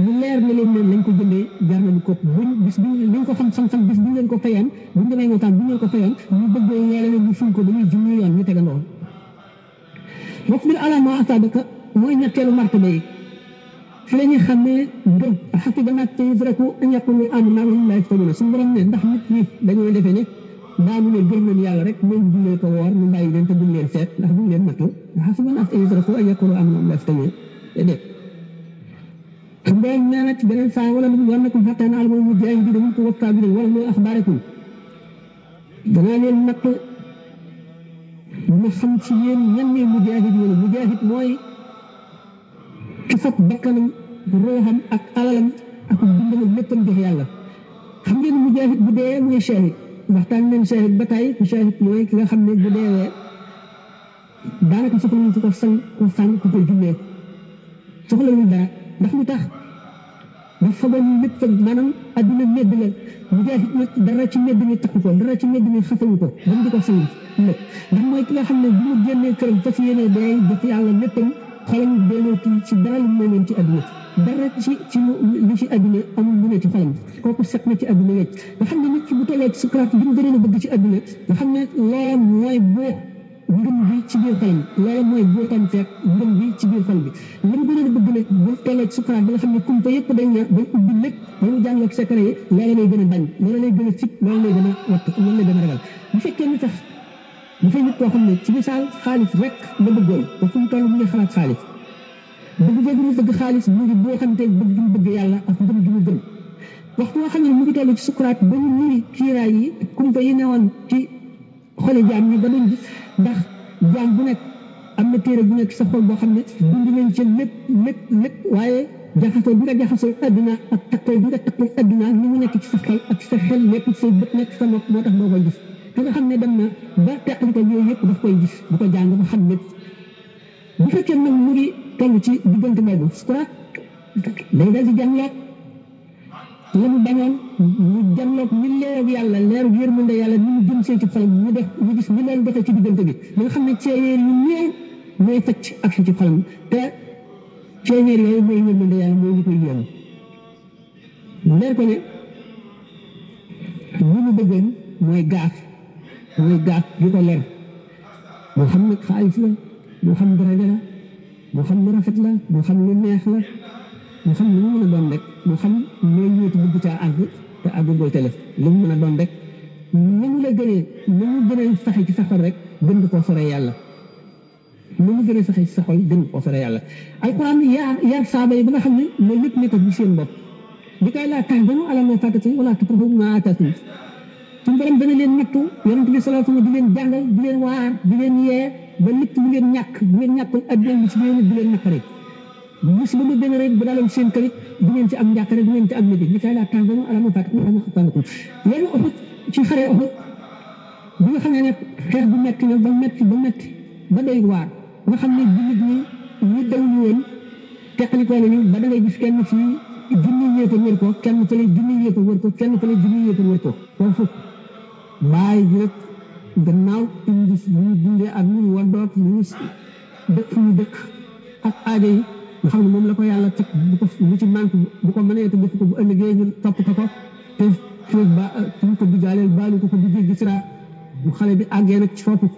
[SPEAKER 2] mu leer na leen ne lañ ko jëndee jar nañu ko buñ bis bi liñ ko xam-xam bis bi leen ko fayoon buñ demee ngotaan bu ñu leen ko fayoon ñu bëggee yeele leen ñu ful ko dañuy junni yoon ñu tegandoo wax bir ala ma asabaka mooy ñetteelu martaba yi fi la ñuy xam ne ngëm xasiba naas an yutraku an yaqulu amanna wa hum laa yuftanuun suñu borom ne ndax nit ñi dañoo defee ne daanu ne gëm nañ yàlla rek nañ jullee ko woor ñu bàyyi leen te duñ leen seet ndax duñ leen nattu xasiba naas an yutraku an yaqulu amanna wa hum laa yuftanuun déedéet xam nga nee na ci beneen saa wala lu war nakum xattaa na'lama al-mujaahidiina minkum was-saabiriina wala lu axbaarakum danaa leen natt ma xam ci yéen ñan ñooy mujaahid yi mujaahid mooy ki fab bakkanam ruuxam ak alalam ak dundam léppam jox yàlla xam ngeen mujaahid bu dee mooy shahid waxtaan leen shahid ba tey shahid mooy ki nga xam ne bu deewee daanaka soxlawul ko sang ko sànq ku koy jullee soxlawul dara ndax lu tax dafa fagoon lépp maanaam adduna medd la mujaahid nag dara ci medd mi takku ko dara ci medd mi xasawu ko ba mu di ko sang lépp ndax mooy ki nga xam ne bu mu génnee këram fas yéene day def yàlla léppam xolam delloo ci dara lu mu leen ci adduna dara ci li ci adduna amul lu ne ci xolam kooku set na ci adduna wecc nga xam ne nit ki bu tollee ci sukuraat li mu gënoon a bëgg ci adduna nga xam ne loola mooy boo ngëm bi ci biir xolam loola mooy bootam feek ngëm bi ci biir xol bi li mu gënoon a bëgg nag bu tollee ci sukuraat ba nga xam ne kumpa yëpp dañ ña bañ ubbi lépp ba mu jàng ak secret yi loola lay gën a bañ loola lay gën a sit loola lay gën a watt loola lay gën a ragal bu fekkee ni tax dafay nit koo xam ne ci misaal xaalis rek la bëggoon ba fu mu toll mu ngi xalaat xaalis bëgg boobu ñu bëgg xaalis mu ngi boo xamante bëgg mu bëgg yàlla ak ngëm gi mu gëm waxtu boo xam ne mu ngi toll ci sukuraat ba ñu muri kiiraay yi kumpa yi newoon ci xoli jaam ñi ba duñ gis ndax jaam bu nekk am na téere bu nekk sa xol boo xam ne dund nañ ci lépp waaye jaxasoo bi nga jaxasoo adduna ak takkoo bi nga takkoo adduna ni mu nekk ci sa xel ak sa xel nekk ci say bët nekk ci sa nopp moo tax doo koy gis te nga xam ne dem na ba teqali ko yooyu yëpp daf koy gis bu ko jàng ba xam lépp bu fekkee nag mu ngi toll ci diggante boobu sukuraat day dal di jànglaat la mu bañoon ñu jàngloog ni leerug yàlla leerug yërmande yàlla ni mu jëm see ci xolam ñu def ñu gis ni leen defee ci diggante bi da nga xam ne ceeñeer yu néew mooy fecc ak ci xolam te ceeñeer yooyu mooy yërmande yàlla mooy ñu koy yéem leer ko ne li mu bëggoon mooy gaaf gi ko leer moo xam nag xaalis la moo xam daraja la moo xam lu rafet la moo xam lu neex la moo xam lu mu mën a doon rek moo xam nooy ñëwati bëgg caa àgg te àggagoo ca lef lu mu mën a doon rek ni mu la gënee ni mu gënee saxe ci sa xol rek gën di koo sore yàlla ni mu gënee saxe ci sa xol gën di koo sore yàlla alquran yaar saaba yi ba nga xam ne loolu lépp nekk ci seen bopp li koy laa tahzanu alaa maa faatakum wa laa tafrahu bimaa aataakum suñu borom dana leen nattu yonent bi sallallahu alayhi wa sallam di leen jàngal di leen waar di leen yee ba lépp lu ngeen ñàkk bu ngeen ñàkkul adduna bi ci biir di leen naqari bis ba mu gën a rek bu daaloon seen kërit du ngeen ci am njàqare du ngeen ci am métti li kay laa tahzanu alaa maa faatakum wa laa maa aataakum loolu Uhud ci xare Uhud bi nga xam ne nag xeex bu metti na ba metti ba doy waar nga xam ne jullit ñi ñu daw ñu woon teqalikoo nañu ba da ngay gis kenn fii junni yéefar wër ko kenn fële junni yéefar wër ko kenn fële junni yéefar wër ko foofu bàyyi ji rek gannaaw indi ñu dundee ak ñu war doot ñu dëkk fu ñu dëkk ak aajo yi nga xam ne moom la ko yàlla teg bu ko lu ci manque bu ko mënee te def ko bu ëllëgee ñu topp ko te fii ba ñu ko digaaleel baalu ko bu jéggi sira bu xale bi àggee nag ci foofu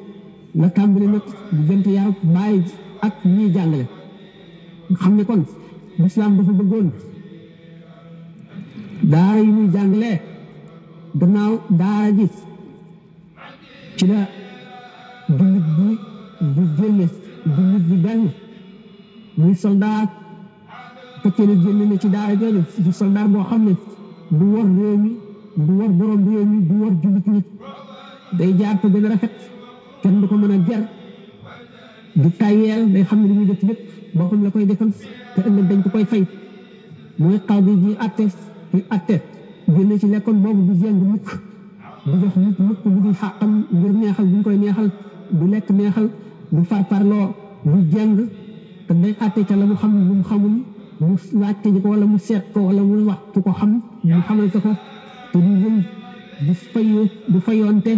[SPEAKER 2] la tàmbali nag diggante yaar bàyyi ak ñiy jàngale nga xam ne kon lislaam dafa bëggoon daara yi muy jàngalee gannaaw daara ji ci la jullit bi génne jullit bi benn muy soldat fekkee ne génne na ci daara jooju ci soldat boo xam ne du war réew mi du war borom réew mi du war jullit ñi day jaar ko gën a rafet kenn du ko mën a ger du tayeel day xam ne li muy def lépp boppam la koy defal te ëllëg dañ ko koy fay mooy xaw bi ji atte génne ci lekkoon boobu du jéng mukk du jox mukk bu dul xàqam ngir neexal bu ñu koy neexal du lekk neexal du farparloo du jéng te day atte ca la mu xam lu mu xamul mu laajte ji ko wala mu seet ko wala mu wax ku ko xam mu xamal ko te du wëñ du fayoonte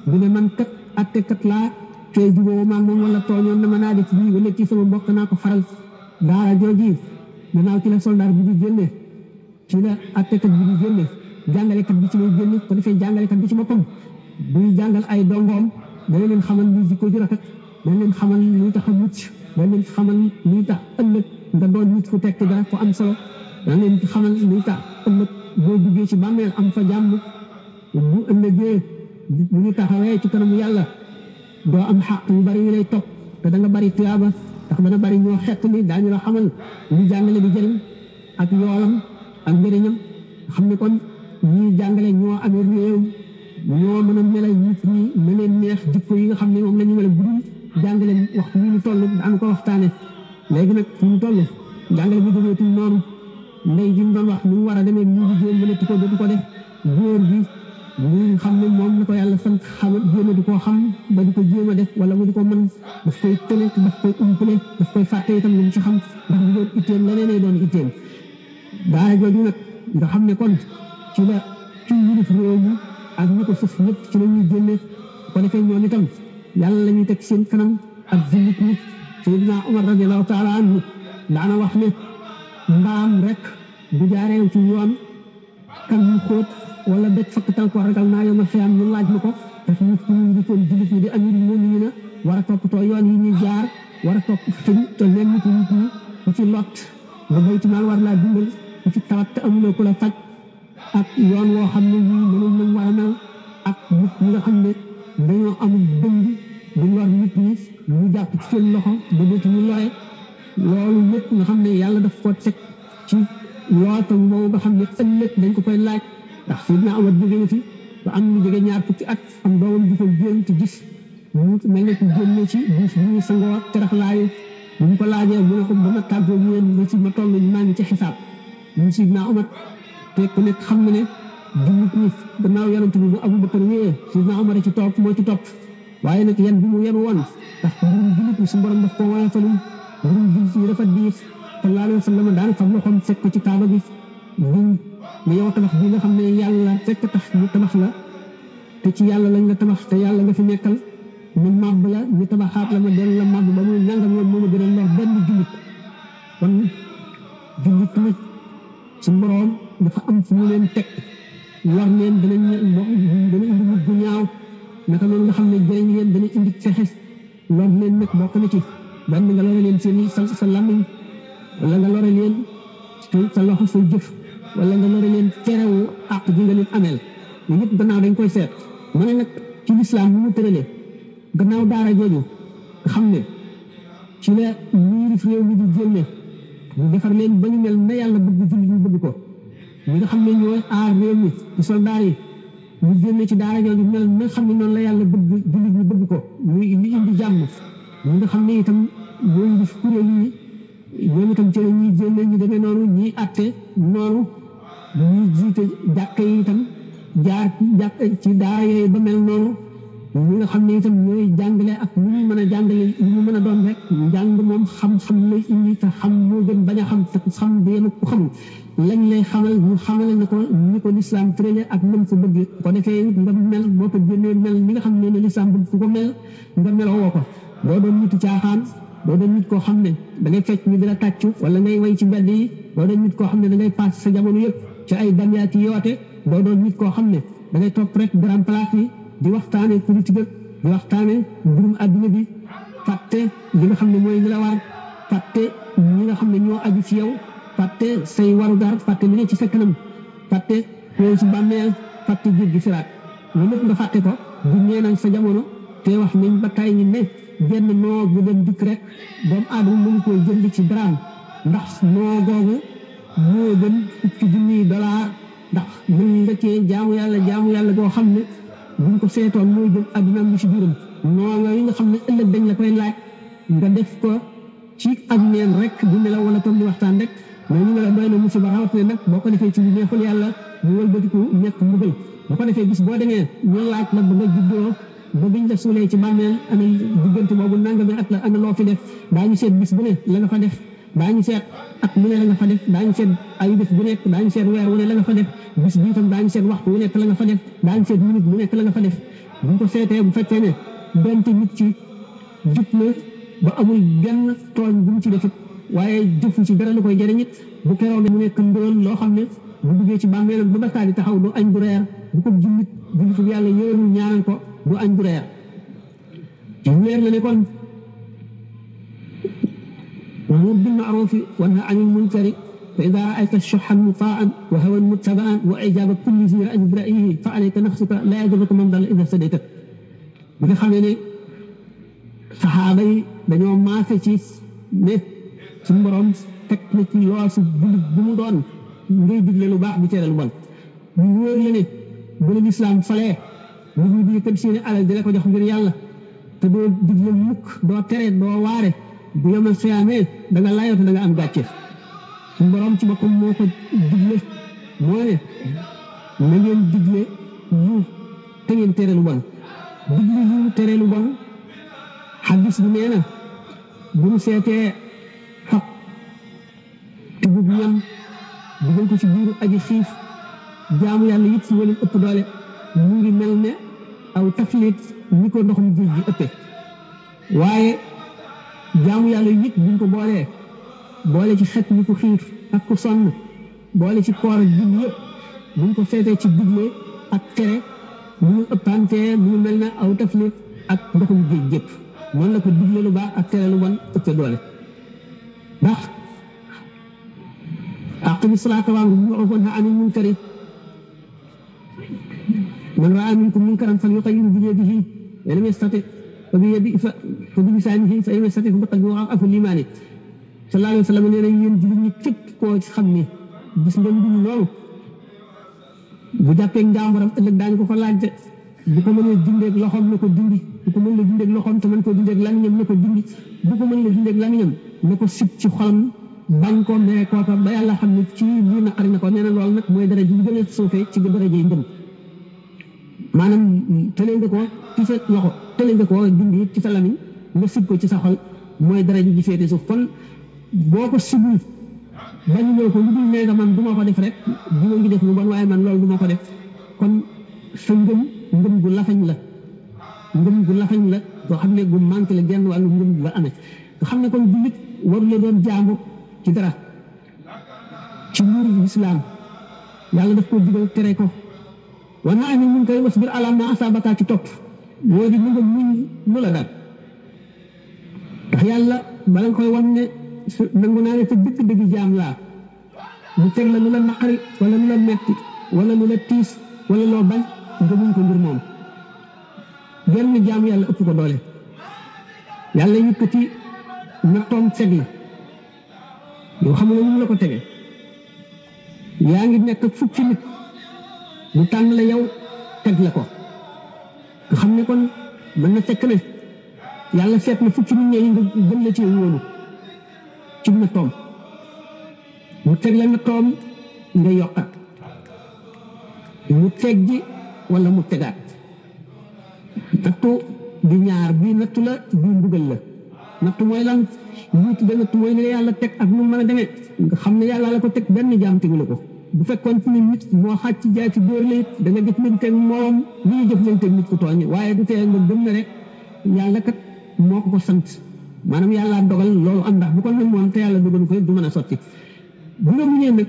[SPEAKER 2] du ne man kat atte kat laa tey juboo maag moom wala tooñoon na ma naa def lii wala ci sama mbokk naa ko faral daara jooji gannaaw ci la soldat bi di génne ci la attekat bi di génne jàngalekat bi ci lay génne ko defee jàngalekat bi ci boppam buy jàngal ay dongoom dana leen xamal luy jikko ju rafet dana leen xamal luy tax a mucc dana leen xamal luy tax ëllëg nga doon nit ku tekki dara ko am solo dana leen xamal luy tax ëllëg boo duggee ci bàmmeel am fa jàmm bu ëllëgee bu ñu taxawee ci kanamu yàlla doo am xaq yu bari yu lay topp te da nga bari tuyaaba ndax dana bari ñoo xett ni daañu la xamal ñu jàngale di jëriñ ak yoolam ak njëriñam xam ne kon ñii jàngale ñoo amee réew ñoo mën a melal nit ñi na leen neex jikko yi nga xam ne moom la ñu mel bu dul jàngale waxtu ñu toll daan ko waxtaane léegi nag fu ñu toll jàngale bi demeetul noonu ndey ji mu doon wax ni mu war a demee ñu ngi jéem mënatu ko dootu ko def góor bi ñu xam ne moom la ko yàlla sant xamal jéem a di koo xam ba di ko jéem a def wala mu di ko mën daf koy tële daf koy umpale daf koy fàtte itam lu mu ci xam ndax bu doon itteem leneen lay doon itteem daara jooju nag nga xam ne kon ci la ci yilif réew mi ak ñi ko sëf ñëpp ci la ñuy génne ko defee ñoom itam yàlla la ñuy teg seen kanam ak jullit ñi Seydina Omar radiallahu taala anhu daana wax ne mbaam rek bu jaaree ci yoon kan mu xóot wala dëj fakk tal ko ragal naa yow ma xiyam ñu laaj ma ko daf ñu ñu di koon jullit ñi di amir moom ñu war a toppatoo yoon yi ñuy jaar war a topp fiñ te leen nit ñi ku ci lot ba bayti maal war laa dimbal ku ci tawat te amuloo ku la faj ak yoon woo xam ne ñii mënoon nañ war a mel ak nit ñi nga xam ne dañoo amul dëng di lor nit ñi ñu jàpp ci seen loxo ba dootu ñu lore loolu lépp nga xam ne yàlla daf ko teg ci lootam boobu nga xam ne ëllëg dañ ko koy laaj ndax Seydina Omar jóge na fi ba am lu jóge ñaar fukki at am doomam di ko génn te gis mu mel ne ku génne ci buus bu ñu sangoo teraxlaayu bu ñu ko laajee mu ne ko ba ma tàggoo yéen ba ci ma toll maa ngi ci xisaab mu Seydina Omar te ku nekk xam na ne jullit ñi gannaaw yonent bi bu Abu Bakar ñëwee Seydina Omar ci topp moo ci topp waaye nag yan bi mu yenu woon ndax mbirum jullit ñi su borom daf ko woyofalul mbirum jullit ñi dafa diis sallallahu alayhi wa sallam daan fam loxoom fekk ko ci kaaba gi ne yow tabax bi nga xam ne yàlla fekk tax ñu tabax la te ci yàlla lañ la tabax te yàlla nga fi nekkal mu màbb la ñu tabaxaat la ma dellu la màbb ba muy nangam yoon moo ma gën a lor benn jullit kon jullit ñi su borom dafa am fu mu leen teg war leen dana indi mujj bu ñaaw naka noonu nga xam ne jëriñ leen dana indi fexe lor leen nag bokk na ci benn nga lore leen seen i sa làmmiñ wala nga lore leen sa loxo say jëf wala nga lore leen cerewu àq ji nga leen ameel ñu ñëpp gannaaw dañ koy seet ma ne nag ci lislaam bi mu tëralee gannaaw daara jooju nga xam ne ci la ñiirif réew mi di génne ñu defar leen ba ñu mel na yàlla bëgg jullit ñu bëgg ko ñi nga xam ne ñooy aar réew mi ci soldaar yi ñu génne ci daara jooju mel na xam ne noonu la yàlla bëgg jullit ñu bëgg ko muy li indi jàmm ñi nga xam ne itam ñooy def kuréel yi ñoom itam ci la ñuy génne ñu demee noonu ñiy atte noonu ñuy jiite jàkka yi itam jaar ci daara yooyu ba mel noonu ñi nga xam ne itam ñooy jàngale ak ñu ñu mën a jàngale ñu mën a doon rek njàng moom xam-xam lay indi te xam moo gën bañ a xam te xam bi yéen ku xamul lañ lay xamal ñu xamale na ko ñi ko lislaam tërale ak nam ko bëgg ko defee nga mel boo ko génnee mel ni nga xam ne ne lislaam bëgg fu ko mel nga meloo ko doo doon nitu caaxaan doo doon nit koo xam ne da ngay fecc ñu dina tàccu wala ngay way ci mbedd yi doo doon nit koo xam ne da ngay paas sa jamono yëpp ci ay damyaa ci yoote doo doon nit koo xam ne da ngay topp rek grand place yi di waxtaane politique di waxtaane mbirum adduna bi fàtte li nga xam ne mooy li la war fàtte ñi nga xam ne ñoo aju ci yow fàtte say warugar fàtte li ne ci sa kanam fàtte yooyu ci bàmmeel fàtte jéggi siraat loolu lépp nga fàtte ko bu ñeenal sa jamono te wax nañ ba tay ñi ne genn noo bu dem dikk rek doomu aadama mënu koy jënd ci daraam ndax noo googu moo gën $50,000 ndax mën nga cee jaamu yàlla goo xam ne buñ ko seetoon mooy jëm àdduna am ci biiram noonu yi nga xam ne ëllëg dañ la koy laaj nga def ko ci ak neen rek bu nelaw wala tam di waxtaan rek mais ñu nga la doy na musiba rawatina nag boo ko defee ci lu neexul yàlla ñu wëlbatiku nekk mbugal boo ko defee bis boo demee ñu laaj la ba nga juddoo ba biñ la suulee ci bàmmeel ana diggante boobu nangami at la ana loo fi def daañu seet bis bu ne la nga fa def daañu seet at mu ne la nga fa def daañu seet ay bés bu nekk daañu seet weer wu ne la nga fa def bis bi itam daañu seet waxtu wu nekk la nga fa def daañu seet minute bu nekk la nga fa def buñ ko seetee bu fekkee ne donte nit ci jub na ba amul benn tooñ bu mu ci defit waaye jëfu ci dara lu koy jëriñ it bu keroog mu nekk ndóol loo xam ne bu duggee ci bàmmeelam ba bakkaar di taxaw du añ du reer bu ko jullitu yàlla yéerul ñaanal ko du añ du reer leer la ne kon وأمر بالمعروف وانهى عن المنكر فإذا رأيت الشح مطاعا وهوى متبعا وإعجاب كل ذي رأي برأيه فعليك نفسك لا يضرك من ضل إذا اهتديت bi nga xam ne saxaaba yi dañoo maase ci ne suñu borom teg na ci lool su jullit bu mu doon ngay digle lu baax di tere lu bon ñu wóor la ne bu la lislaam falee nit ñi di yëkkati seeni alal di la ko jox ngir yàlla te doo digle mukk doo tere doo waare bu yomal siyaamee da nga layoo te da nga am gàcce suñu borom ci boppam moo ko digle moo ne na ngeen digle yu te ngeen tere lu bon digle yu tere lu bon xadis bi nee na bu ñu seetee xaq te bu ñam dugal ko ci biiru aji xiif jaamu yàlla it si wala ëpp doole mu ngi mel ne aw taflit ñi ko ndoxum géej gi ëppee waaye jaamu yàlla it buñ ko boole ci xet ñi ko xiif ak ko sonn boole ci koor ak jub yëpp buñ ko seetee ci digle ak tere mu ngi ëppantee mu ngi mel ne aw taflit ak ndoxum géej gépp noonu la ko digle lu baax ak tere lu bon ëppee doole ndax aqimi salaata wa'mur bil ma'ruufi wanha anil munkari man ra'a minkum munkaran falyughayyirhu bi yadihi fa in lam yastati' fa bi lisaanihi fa in lam yastati' fa bi qalbihi wa ad'afu l-iimaan sallallahu alayhi wa sallam nee na yéen jullit ñi képp koo xam ne gis nga mbir loolu bu jàppee njàmbaram ëllëg daañu ko fa laajte bu ko mënee dindeeg loxoom na ko dindi bu ko mën la dindeeg loxoom te mën koo dindeeg lamiñam na ko dindi bu ko mën la dindeeg lamiñam na ko sib ci xolam bañ ko mee kooka ba yàlla xam ne ci lii naqari na ko nee na loolu nag mooy daraja ji gën a suufee ci daraja yi ngëm maanaam tële nga ko ci sa loxo tële nga ko dindi ci sa lamiñ nga sib ko ci sa xol mooy daraja ji féete suuf kon boo ko sibul bañ ñëw ko lu dul nee nga man du ma ko def rek bu ma ngi def lu bon waaye man loolu du ma ko def kon sa ngëm gu lafañ la boo xam ne gu manqué la genn wàllu ngëm la amee nga xam ne kon jullit waru la doon jaamu ci dara ci nguuru lislaam yàlla daf ko digal tere ko wanha anil munkari wasbir alaa maa asaabaka ci topp moo di mu nga muñ lu la dal ndax yàlla bala nga koy wan ne nangu naa ne te dëgg-dëgg jaam laa mu teg la lu la naqari wala lu la metti wala lu la tiis wala loo bañ nga muñ ko ngir moom genn jaam yàlla ëpp ko doole yàlla yëkkati nattoom teg la yoo xam ne mu la ko tege yaa ngi nekk fukki nit mu tànn la yow teg la ko nga xam ne kon mën na fekk ne yàlla seet na fukki nit ñooñu nga gën la ci wóolu ci nattoom mu teg la nattoom nga yokkat mu teg ji wala mu tegaat nattu di ñaar bii nattu la bii mbugal la nattu mooy lan ñu tudde nattu mooy ne yàlla teg ak nu mën a demee nga xam ne yàlla la ko teg benn jaam tegu la ko bu fekkoon ci nit moo xàcc jaay ci dóor la it da nga jëflanteeg moom li ñu jëflanteeg nit ku tooñ waaye du tee nga gëm ne rek yàlla kat moo ko sant maanaam yàlla dogal loolu am ndax bu ko mel moom te yàlla dogal ko du mën a sotti bu nga muñee nag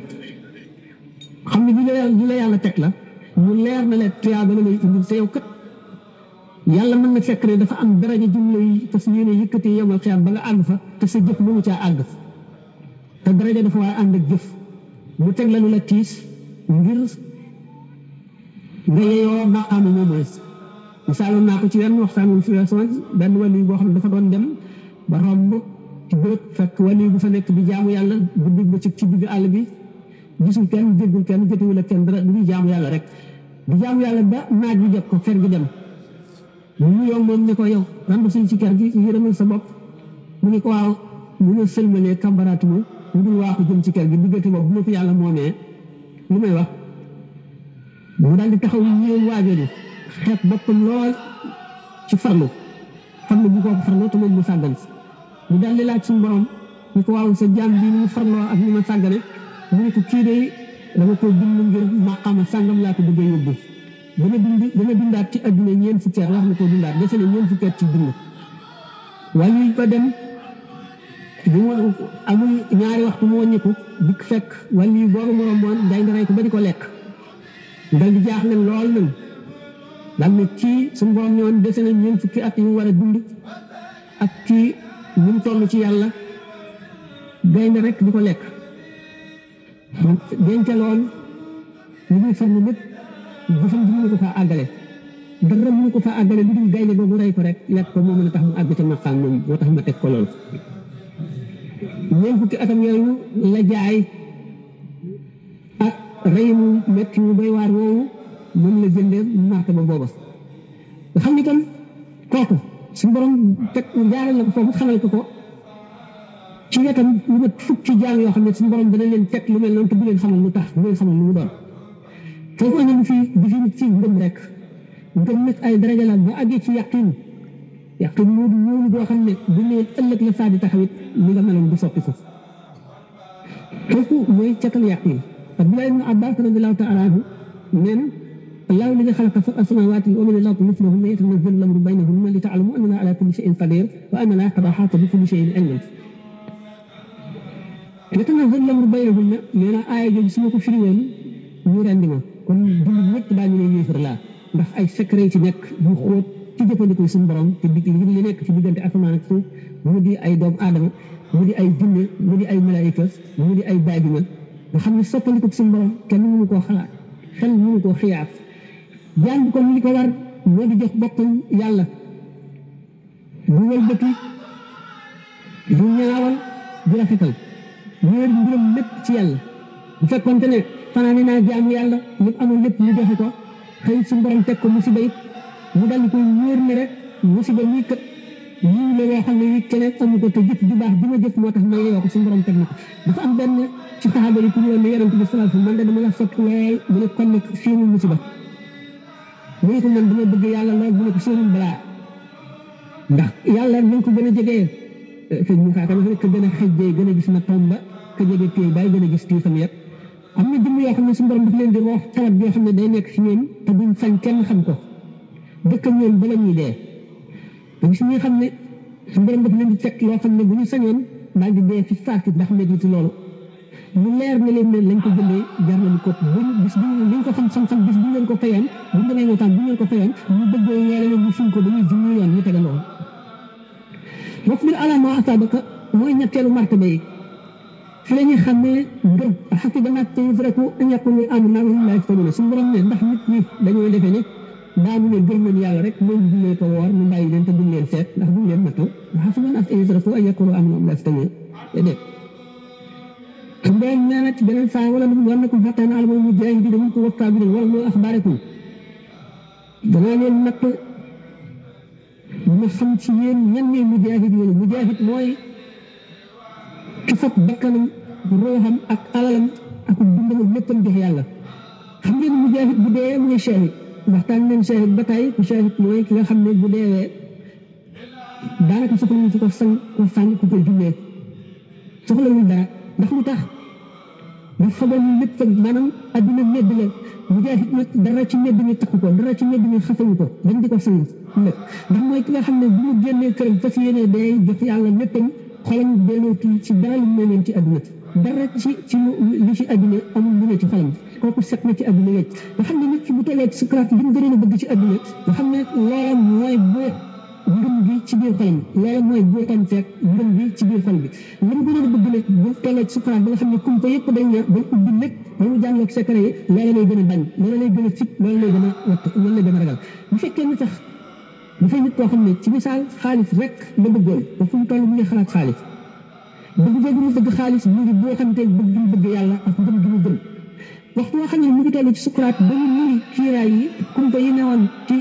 [SPEAKER 2] xam ne li la yàlla teg la mu leer na leen tuyaaba la lay indil te yow kat yàlla mën na fekk ne dafa am daraja jum lay te su yéene yëkkati yomal xiyaam ba nga àgg fa te sa jëf mënu caa àgg te daraja dafa war a ànd ak jëf mu teg la lu la tiis ngir nga yeyoo maqaama moom mooy misaaloon naa ko ci wenn waxtaan wu fi weesoon benn wàll boo xam ne dafa doon dem ba romb ci bërëb fekk wàll bu fa nekk di jaamu yàlla guddi ba ci digg àll bi gisul kenn déggul kenn jotewul ak kenn dara du jaamu yàlla rek di jaamu yàlla ba naaj bi jot ko fer gi dem mu yow moom ne ko yow randu suñ ci kër gi yërëmal sa bopp mu ne ko waaw mu ne sëlmalee kambaraatu mu dul waaxu jëm ci kër gi diggante boobu bu ma fi yàlla moomee lu may wax mu daal di taxaw ñëw waajooju xeet boppam lool ci farlu bu ko farloo te moom mu sàggan mu daal di laaj suñu borom ñu ko waaw sa jaam bi ni mu farloo ak ni ma sàggane mu ne ko kii de dama ko bind ngir maqaama sàngam laa ko bëggee yóbbu dana dundaat ci adduna ñeent fukki at wax na ko dundaat dese na ñeent fukki at ci dund wàllu yi ko dem bu mu amul ñaari waxtu mu wàññiku dikk fekk wàllu yi boobu mu romboon day rey ko ba di ko lekk dal di jaaxle lool nag daal ne kii suñu borom ñëwoon dese na ñeent fukki at yi mu war a dund ak kii ñu mu toll ci yàlla gaynde rek di ko lekk dencaloon ñu ngi farlu lépp jëfam ji mënu ko faa àggale dara mënu ko faa àggale lu dul gaynde googu rey ko rek lekk ko moo mën a tax mu àgg ca maqaam moom moo tax ma teg ko loolu ñeent fukki atam yooyu la jaay ak rey mu metti mu bay waar woowu moom la jëndee martaba booba nga xam ni kon kooku suñu borom teg jaaral la ko foofu xamal ko ci wetam lu mat fukki jaam yoo xam ne suñu borom dana leen teg lu mel noonu te bu leen xamal lu tax bu leen xamal lu mu doon foofu andi fi di fi nit ci ngëm rek ngëm nag ay daraja la bu àggee ci yaqin moo di ñëw boo xam ne bu ne ëllëg la saa di taxawit li nga meloon du soppi ko kooku mooy catal yaqin Abdullah ibn Abbas radiyallahu ta'ala anhu nee na Allahu alladi xalaqa sab'a samaawaati wa min al-ardi mithlahunna yatanazzalu al-amru baynahunna li ta'lamu anna Allaha ala kulli shay'in qadir wa anna Allaha qad ahata bi kulli shay'in ilman yatanazzalu al-amru baynahunna nee na aaya jooju su ma ko firi woon ñu rendi ma kon dund ñëpp daañu ne yéefar laa ndax ay secret ci nekk yu xóot ci jëfandikoo suñu borom te li nekk ci diggante asamaan ak suuf mu di ay doomu aadama mu di ay jinne mu di ay malaayika mu di ay baadima nga xam ne soppandiku suñu borom kenn mënu koo xalaat xel mënu koo xiyaat jaan bi kon li ko war moo di jox boppam yàlla du wëlbati du ñaawal du rafetal ñëwer mbiram lépp ci yàlla bu fekkonte ne fanaane naa jaamu yàlla lépp amul lépp mu joxe ko xëy suñu borom teg ko musiba it mu dal di koy wóor ne rek musiba mii kat ñii la yoo xam ne yi keneen amu ko te jëf ju baax bi ma jëf moo tax ma yeyoo ko suñu borom teg na ko dafa am benn ci saxaaba yi ku ñu woon ne yonent bi sallallahu alayhi wasallam man de dama la sott lool mu ne kon nag séenul musiba mu ne ko man dama bëgg yàlla lool mu ne ko séenul balaa ndax yàlla nañ ko gën a jegee sëñ Moussa Ka dafa ko gën a xëjjee gën a gis na tomba ka jege téy bàyyi gën a gis tii xam yëpp am na jëmm yoo xam ne suñu borom daf leen di roox tawat yoo xam ne day nekk ci ñoom te duñ sañ kenn xam ko dëkk ñoom bala ñuy dee te gis ñi xam ne suñu borom daf leen di teg loo xam ne bu ñu sañoon daal di dee fi saaki ndax métti loolu mu leer na leen ne lañ ko jëndee jar nañu ko buñ bis bu liñ ko xam bis bu leen ko fayoon bu ñu demee waxtaan bu leen ko fayoon ñu bëggee yeele leen ñu suñ ko ba ñuy junni yoon ñu tegandoo wasbir alaa maa asaabaka mooy ñetteelu martaba yi fi la ñuy xam ne ngëm xasiba naas an yutraku an yaqulu aamanna wa hum laa yuftanuun suñu borom ne ndax nit ñi dañoo defee ne daanu ne gëm nañ yàlla rek mooy jullee ko woor ñu bàyyi leen te duñ leen seet ndax duñ leen nattu xasiba naas an yutraku an yaqulu aamanna wa hum laa yuftanuun déedéet nee na ci beneen saa wala mu war na ko xattaa na'lama al-mujaahidiina minkum was-saabiriina wala mooy axbaarakum danaa leen natt ma xam ci yéen ñan ñooy mujaahid yooyu mujaahid mooy ki fab bakkanam ruuxam ak alalam ak dundam ak léppam jox yàlla xam ngeen mujaahid bu dee mooy shahid waxtaan nañ shahid ba tey ku shahid mooy ki nga xam ne bu deewee daanaka soxla ñu ci ko sànni ku koy jullee soxla ñu dara ndax lu tax ñu fagoon lépp maanaam adduna medd la mujaahid nag dara ci medd mi takku ko dara ci medd mi xasawu ko dañ di ko sang nag ndax mooy ki nga xam ne bu mu génnee këram fas yéene day jox yàlla léppam xolam delloo ci dara lu mel noonu ci adduna dara ci li ci adduna amul lu ne ci xolam kooku set na ci adduna wecc nga xam ne nit ki bu tollee ci sukuraat li mu gënoon a bëgg ci adduna nga xam ne loola mooy boo ngëm bi ci biir xolam loola mooy boo tan feek ngëm bi ci biir xol bi li mu gënoon a bëgg nag bu tollee ci sukuraat ba nga xam ne kumpa yëpp dañ ne ba ubbi lépp ba mu jànloog secret yi loola lay gën a bañ loola lay gën a fit loola lay gën a watt loola lay gën a ragal bu fekkee ni sax dafay nit koo xam ne ci misaal xaalis rek la bëggoon ba fu mu toll mu ngi xalaat xaalis bëgg boobu mu bëgg xaalis mu ngi boo xamante bëgg yàlla ak ngëm gi mu gëm waxtu boo xam ne mu ngi toll ci sukuraat ba ñu muri kiiraay yi kumpa yi newoon ci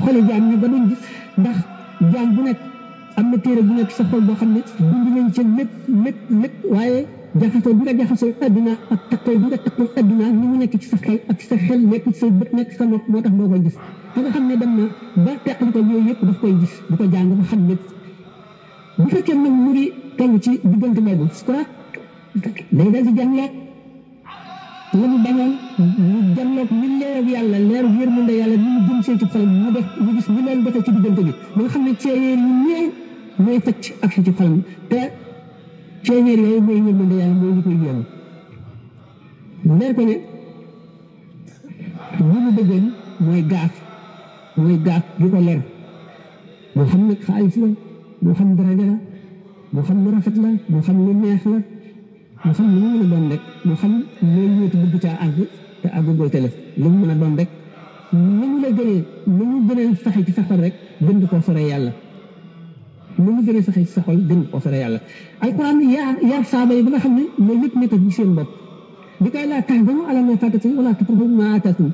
[SPEAKER 2] xoli jaam ñi ba duñ gis ndax jaam bu nekk am na téere bu nekk sa xol boo xam ne bind nañ ca lépp waaye jaxasoo bi nga jaxasoo adduna ak takkoo bi nga takkoo adduna ni mu nekk ci sa xel ak sa xel nekk ci sa bët nekk sa nopp moo tax doo koy gis te nga xam ne dem na ba teqal ko yooyu yëpp daf koy gis di ko jàng ba xam lépp bu fekkee nag mu ngi toll ci diggante boobu sukuraat day dal di jàngleeg la mu bañoon mu jàngleeg ni leeru yàlla leeru yërmande yàlla ni mu jëm see ci xolam mu def mu gis ni leen defee ci diggante bi ba nga xam ne ceeyeer yu ñëw ñooy fëcc ak ci xolam te ceeñeer yooyu mooy yërmande yàlla mooy li koy yéem mu leer ko ne li mu bëggoon mooy gaaf gi ko leer moo xam nag xaalis la moo xam daraja la moo xam lu rafet la moo xam lu neex la moo xam lu mu mën a doon rek moo xam mooy ñëwtu bëgg caa àgg te àggagoo te lu mu mën a doon rek ni mu la gënee ni mu gënee saxe ci sa xol rek gën koo sore yàlla ni mu gënee saxe ci sa xol gën koo sore yàlla alquran yaar saaba yi ba nga xam ne loolu lépp nekk ci seen bopp di koy laa tahzanu alaa maa faatakum wa laa tafrahu bimaa aataakum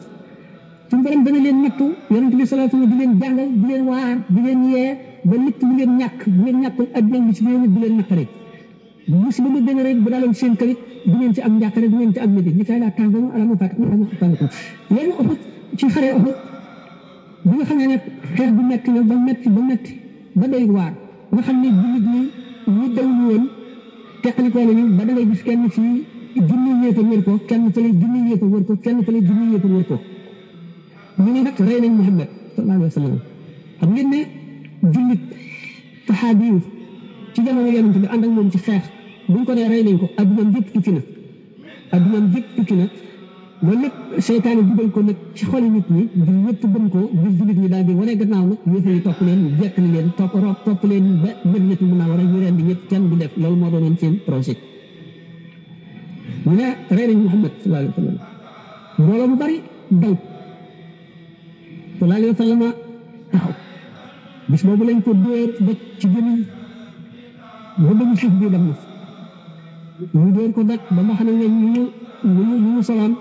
[SPEAKER 2] suñu borom dana leen nattu yonent bi sallallahu alayhi wa sallam di leen jàngal di leen waar di leen yee ba lépp lu ngeen ñàkk bu ngeen ñàkkul adduna bi ci biir di leen naqari musiba mu gën a rek bu daaloon seen kër it du ngeen ci am njàqare du ngeen ci am métti di koy laa tahzanu alaa maa faatakum wa laa maa aataakum yéen Uhud ci xare Uhud bi nga xam ne xeex bu metti na ba metti ba doy waar nga xam ne jullit ñi ñu dawul woon teqalikoo nañu ba da ngay gis kenn fii junni yéepa wër ko kenn fële junni yéepa wër ko kenn fële junni yéepa wër ko ñu ne nag rey nañ Muhammad sallallahu alayhi wa sallam xam ngeen ne jullit saxaabi yi ci jamono yonent bi ànd ak moom ci xeex buñ ko nee rey nañ ko addunaam yëpp tukki na loolu lépp seytaane dugal ko nag ci xoli nit ñi di ñëpp gëm ko ngir jullit ñi daal di wane gannaaw nag yëf yi topp leen jekkali leen topp leen ba Madinatu Munawwara ñu rendi ñëpp kenn du def loolu moo doonoon seen projet ñu ne rey nañ Muhammad sallallahu alayhi wa sallam mbooloo mu bari daw sallallahu alayhi wa sallam taxaw bis boobu lañ ko dóor ba ci gémmiñ ba dañu xiif bi dem na ñu dóor ko nag ba nga xam ne ñu soloon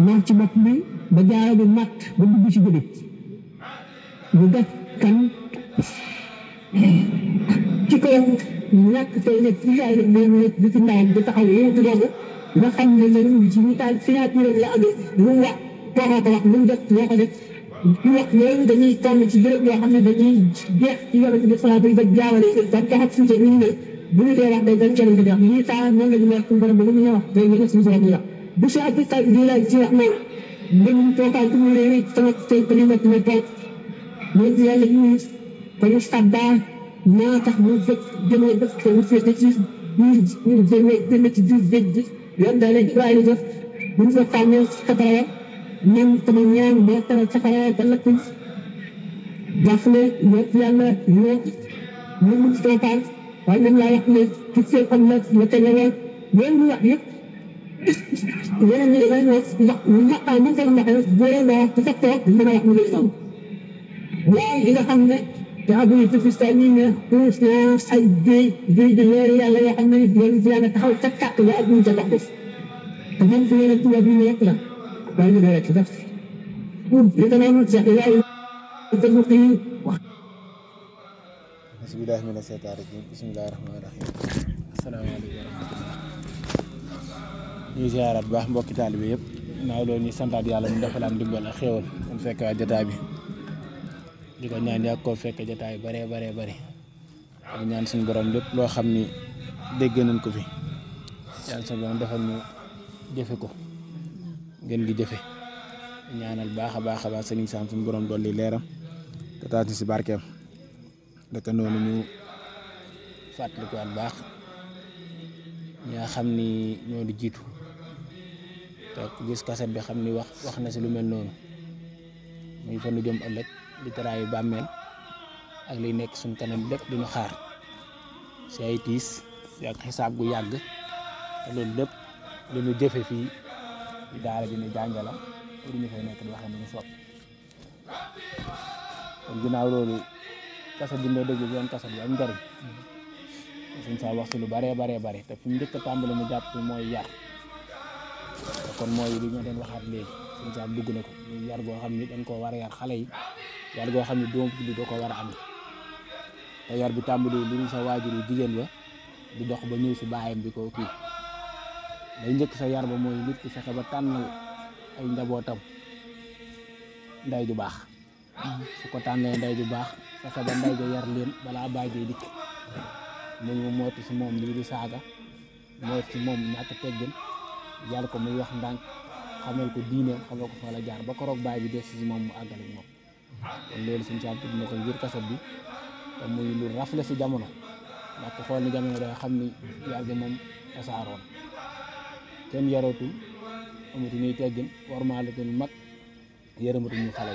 [SPEAKER 2] nar ci bopp bi ba jaaro bi matt ba dugg ci guddi ñu def kan ci kaw ñàkk tey nag ci yaay di ci ndayam di taxaw yéen di doog nga xam ne lañu ci ñu taal signature la amee lu wax toogoo ko wax lu mu def loo ko def ñu wax yooyu dañuy toll ci béréb yoo xam ne dañuy jeex ci yonent bi salaatu yi ba jaawale ba taxat suñu ñu ne bu ñu dee wax day dañ kenn di wax ñii taal noonu la ñu wax suñu borom ba lu ñu wax day ñu suñu borom ñu wax bu si ak tal di la ci wax nag dañu toogal ci mu réew sama tey ko limat na toog ñu yàlla ñu ko ñu sabba naa tax mu fekk jëmee def ko mu fekk ci ñu jëmee ci biir géej gi yoon daal di waaye def bu ñu fa tànnee safara ñoom sama ñaan boo taral safara ba lakk jàppale ñëpp yàlla ñoo ñu mun si toogal waaye ñoom laa wax ne ci seen xam la tegaloo loolu ñu wax yëpp yeneen ñi dafay wax naqaay mu ko waxee boo la wax sa toog mën a wax mu ngi ñëw waaye li nga xam ne te abuy fistal ñi ne puus na ay géej di leer yàlla yoo xam ne loolu fi yàlla taxaw ca kàtt la ak ñu ca dox te même fi yeneen tubaab yi rek la waaye ñu ne rek def li ko noonu seex yaay dëgg yi wax
[SPEAKER 3] bismillahi mina seytaani rajiim bismillahi rahmaani rahiim asalaamaaleykum wa rahmatulah ñuy ziaraat bu baax mbokki taalibe yëpp naaw loolu ñuy santaat yàlla mu defalaan ndimbal ak xéewal mu fekk waa jotaay bi di ko ñaan yàgg koo fekk jotaay bare ak ñaan suñu borom lépp loo xam ni dégg nañ ko fi ñaan suñu borom defal ñu jëfe ko ngeen gi jëfe ñaanal baax a baax sëriñ Sam suñu borom dolli leeram te taas ñu si barkeem dëkk noonu ñu fàttalikuwaat baax ñaa xam ni ñoo di jiitu te gis kaset bi xam ni wax na si lu mel noonu muy fa nu jëm ëllëg di taraayu bàmmeel ak liy nekk suñ kanam lépp duñu xaar si ay tiis si ak xisaab gu yàgg te loolu lépp lu ñu jëfe fii di daara bi ni jàngala pour ñu fay nekk di waxee nañu sopp kon ginnaaw loolu kaset bi ndoo dëgg yoon kaset bi am njariñ suñ saa wax si lu bare te fi mu njëkk a tàmbali mu jàpp mooy yar kon mooy li ñu doon waxaat léegi suñu saam dugg na ko muy yar goo xam ni dañ koo war a yar xale yi yar goo xam ni doom bi da ko war a am te yar bi tàmbali lu sa waajur yu jigéen ba di dox ba ñëw si baayam bi ko kii day njëkk sa yar ba mooy nit ki fexe ba tànnal ay njabootam nday ju baax su ko tànnee nday ju baax fexe ba nday ju yar leen balaa baay ji dikk mu moytu si moom lii di saaga moytu si moom ñàkk teggin yar ko muy wax ndànk xamal ko diineem xamal ko fa la jaar ba koroog baay bi des si moom mu àggal ak moom kon loolu suñu saam tudd na ko ngir kaset bi te muy lu rafle si jamono ndax ko xool ni jamono day xam ni yar gi moom tasaaroon kenn yarootul amatuñuy teggin warmaalatul mag yërëmatuñu xale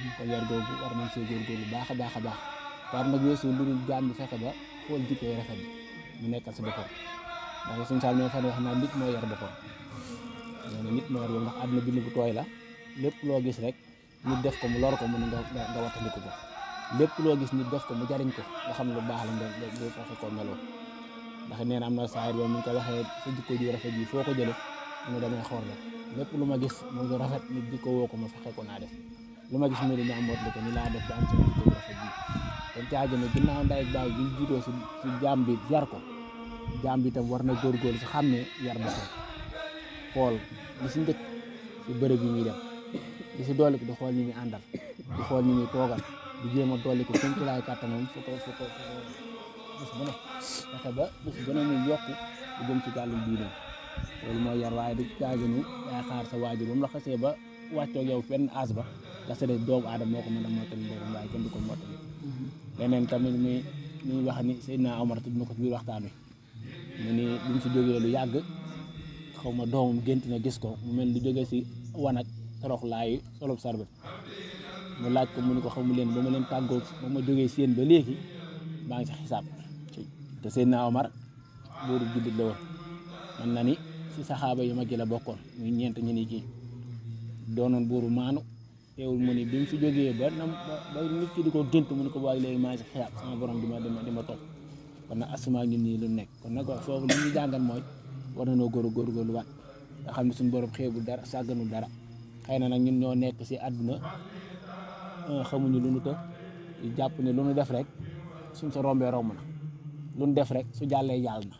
[SPEAKER 3] yi kon yar googu war nañ see góorgóorlu baax a baax a baax war nag weesu lu dul jaam bi fexe ba xool jikko yi rafet bi mu nekkal si boppam ndax suñu saal ñoo fa ne wax naa nit moo yar boppam nee na nit moo yar boppam ndax àdduna bind bu tooy la lépp loo gis rek nit def ko mu lor ko mu ne nga wattandiku ko lépp loo gis nit def ko mu jariñ ko nga xam lu baax la nga fexe ko meloo ndax nee na am na saayir boobu mu ngi ko waxee sa jikko ju rafet ji foo ko jële mu damay xool rek lépp lu ma gis mu ngi rafet nit jikko woo ko ma fexe ko naa def lu ma gis mu ne ñu amoot li ko ni laa def ba am sama jikko ju rafet ji kon caagi ne ginnaaw nday baay bi jiitoo si jaam bi yar ko jaam bi itam war na góorgóorlu si xam ne yar ba xool li si njëkk si bërëb yi muy dem li si dolli ko di xool ñi muy àndal di xool ñi muy toogal di jéem a dolli ko kéem tolluwaay kàttanam fu ko bés bu ne fexe ba bés bu ne muy yokk di jëm ci gàllum diine loolu mooy yar waaye di caaginu yaa xaar sa waajur ba mu la xasee ba wàccoog yow fenn aas ba la sa def doomu aadama moo ko mën a mottali boppam waaye kenn du ko mottali leneen tamit muy wax ni Seydina Omar tudd na ko ci biir waxtaan wi mu ni bi mu fi jógee lu yàgg xaw ma doomam gént na gis ko mu mel lu jógee si wanag torox laayu solub sarbet mu laaj ko mu ni ko xamu leen ba ma leen tàggoo ba ma jógee seen ba léegi maa ngi si xisaab te Seydina Omar booru jullit la woon man na ni si saxaaba yu mag yi la bokkoon muy ñeent ñu ni kii doonoon buuru maanu teewul mu ni bi mu fi jógee ba nit ki di ko gént mu ni ko waaye léegi maa ngi si xisaab sama borom di ma topp kon nag asuma ngi nii lu nekk kon nag foofu li ñu jàngal mooy war nañoo góorgóorlu waat nga xam ne suñu borom xeebul dara sàgganul dara xëy na nag ñun ñoo nekk si àdduna xamuñu lu nu të jàpp ne lu nu def rek suñ sa rombee romb na lu nu def rek su jàllee jàll na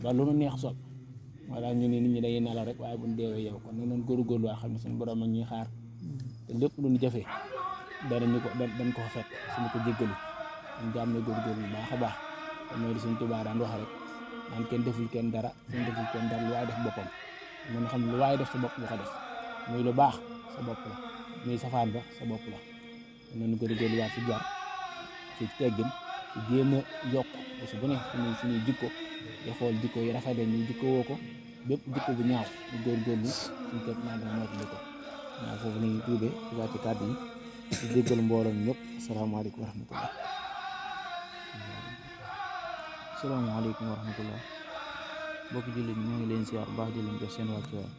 [SPEAKER 3] ba lu nu neex sol moo tax ñu ne nit ñi dañuy nelaw rek waaye bu ñu deewee yow kon nañ góorgóorlu waa xam ne suñu borom ak ñuy xaar te lépp lu ñu jëfee dañ ko fekk suñu ko jéggalu ñu jàmm ne góorgóorlu baax a baax kon mooy li suñ Tuubaa daan wax rek naan kenn deful kenn dara kenn deful kenn dara lu waaye def boppam mën xam ne lu waaye def sa bopp nga ko def muy lu baax sa bopp la muy safaan ba sa bopp la nañu góorgóorlu waat ci jar ci teggin ci jéem a yokk su bu ne suñuy jikko di xool jikko yi rafet ñu jikko woo ko bépp jikko bu ñaaw ñu góorgóorlu suñu képp naa dana moytu ko waaw foofu nañu tuubee ci wàcc kàddu yi ci jéggal mbooloo ñëpp asalaamaaleykum wa rahmatullah
[SPEAKER 4] asalaamaaleykum wa rahmatullah mbokki jullit ñoo ngi leen siyaar bu baax di leen jox seen wàccuwaay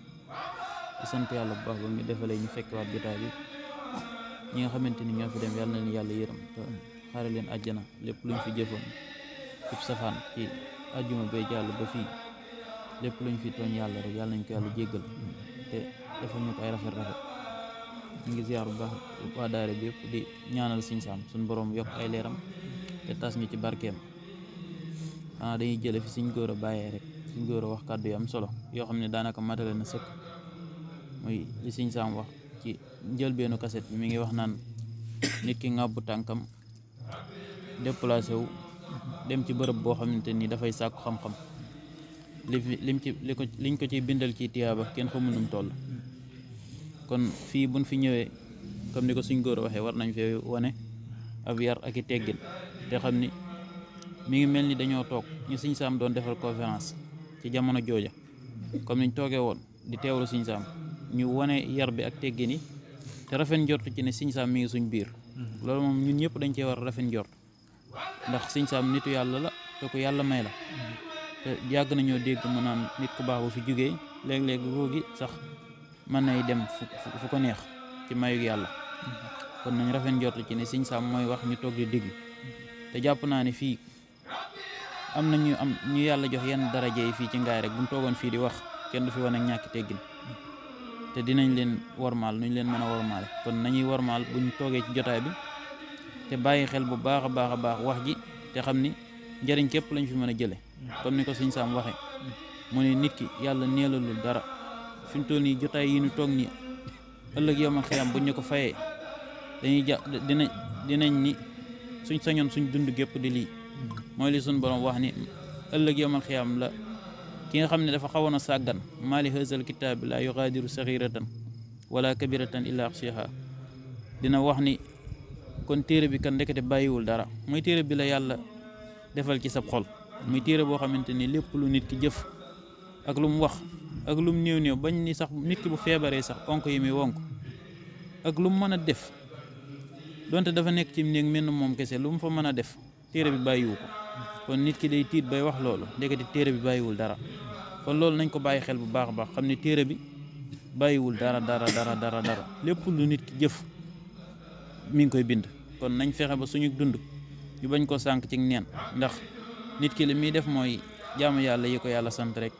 [SPEAKER 4] di sant yàlla bu baax ba mu defalee ñu fekkewaat jotaay bi ñi nga xamante ni ñoo fi dem yàlla na leen yàlla yërëm te xaare leen àjjana lépp luñ fi jëfoon cib safaan ci àjjuma bay jàll ba fii lépp luñ fi tooñ yàlla rek yàlla nañ ko yàlla jéggal te defal ñu ko ay rafet ñu ngi ziar bu baax waa daara bi yëpp di ñaanal Sëñ Saam suñu borom yokk ay leeram te tas ñu ci barkeem xanaa dañuy jële fi Sëñ Góora bàyyee rek Sëñ Góora wax kàddu yu am solo yoo xam ne daanaka matale na sëkk muy li Sëñ Saam wax ci njëlbeenu kaset bi mi ngi wax naan nit ki ngàbbu tànkam déplacé wu dem ci bërëb boo xamante ni dafay sàkku xam-xam liñ ko ciy bindal ci tiyaaba kenn xamul num toll kon fii buñ fi ñëwee comme ni ko Sëñ Góora waxee war nañ fee wane ab yar ak i teggin te xam ni mi ngi mel ni dañoo toog ñu Sëñ Saam doon defal conférence ci jamono jooja comme niñ toogee woon di teewlu Sëñ Saam ñu wane yar bi ak teggin yi te rafet njort ci ne Sëñ Saam mi ngi suñ biir loolu moom ñun ñëpp dañ cee war a rafet njort ndax Sëñ Saam nitu yàlla la te ku yàlla may la te yàgg nañoo dégg mu naan nit ku baax bu fi jógee léeg-léeg ruugi sax mën nay dem fu ko neex ci mayug yàlla kon nañ rafet njort ci ne Sëñ Saam mooy wax ñu toog di déglu te jàpp naa ne fii am na ñu yàlla jox yenn daraje yi fii ci ngaay rek buñ toogoon fii di wax kenn du fi wane ñàkk teggin te dinañ leen wormaal nuñ leen mën a wormaale kon nañuy wormaal buñ toogee ci jotaay bi te bàyyi xel bu baax a baax a baax wax ji te xam ni njëriñ képp lañ fi mën a jële comme ni ko sëñ Sam waxee mu ne nit ki yàlla neelalul dara fi mu toll nii jotaay yi ñu toog nii ëllëg yow ma xiyam buñ ñu ko fayee dañuy dinañ ni suñ sañoon suñ dund gépp di lii mooy li suñ borom wax ni ëllëg yow ma xiyam la ki nga xam ne dafa xawoon a sàggan maali haazal kitaabi laa yugaadiru saxiratan wala kabiratan illa axsiha dina wax ni kon téere bi kan ndekete bàyyiwul dara mooy téere bi la yàlla defal ci sab xol muy téere boo xamante ni lépp lu nit ki jëf ak lu mu wax ak lu mu néew bañ ni sax nit ki bu feebaree sax onk yi muy wonk ak lu mu mën a def donte dafa nekk ci néeg mel moom kese lu mu fa mën a def téere bi bàyyiwu ko kon nit ki day tiit bay wax loolu ndekete téere bi bàyyiwul dara kon loolu nañ ko bàyyi xel bu baax a baax xam ne téere bi bàyyiwul dara lépp lu nit ki jëf mi ngi koy bind kon nañ fexe ba suñu dund ñu bañ ko sànk ci neen ndax nit ki li muy def mooy jaamu yàlla yi ko yàlla sant rek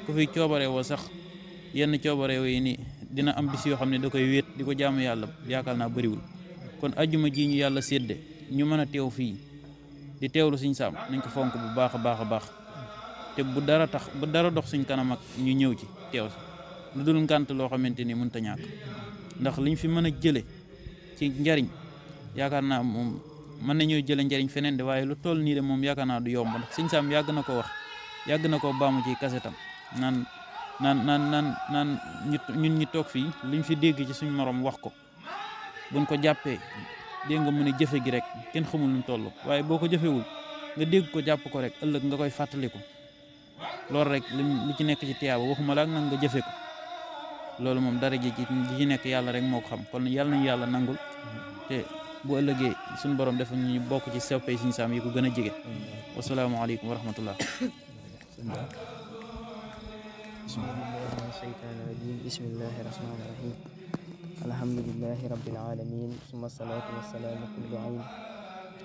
[SPEAKER 4] ku fi coobare woo sax yenn coobare yi ni dina am bis yoo xam ne da koy wéet di ko jaamu yàlla yaakaar naa bëriwul kon ajjuma ji ñu yàlla sédde ñu mën a teew fii di teewlu Sëñ Sam nañ ko fonk bu baax a baax te bu dara dox suñ kanam ak ñu ñëw ci teew si lu dul ngànt loo xamante ni mënta ñàkk ndax liñ fi mën a jële ci njariñ yaakaar naa moom mën nañoo jële njariñ feneen de waaye lu toll nii de moom yaakaar naa du yomb ndax Sëñ Sam yàgg na ko wax yàgg na ko baamu ci kasetam naan ñun ñi toog fii liñ fi dégg ci suñ morom wax ko buñ ko jàppee dégg nga mu ne jëfe gi rek kenn xamul nu toll waaye boo ko jëfewul nga dégg ko jàpp ko rek ëllëg nga koy fàttaliku loolu rek li ci nekk ci tiyaaba waxuma la ak nag nga jëfe ko loolu moom dara ji ci nekk yàlla rek moo ko xam kon yàlla nañu yàlla nangul te bu ëllëgee suñu borom def ñu bokk ci soppay Sëñ Sam yi ko gën a jege wasalaamaaleykum wa rahmatullah
[SPEAKER 5] bismillahi rahmaani rahim alhamdulillahi rabbil alamin summa salaatu wassalaamu kullu ayn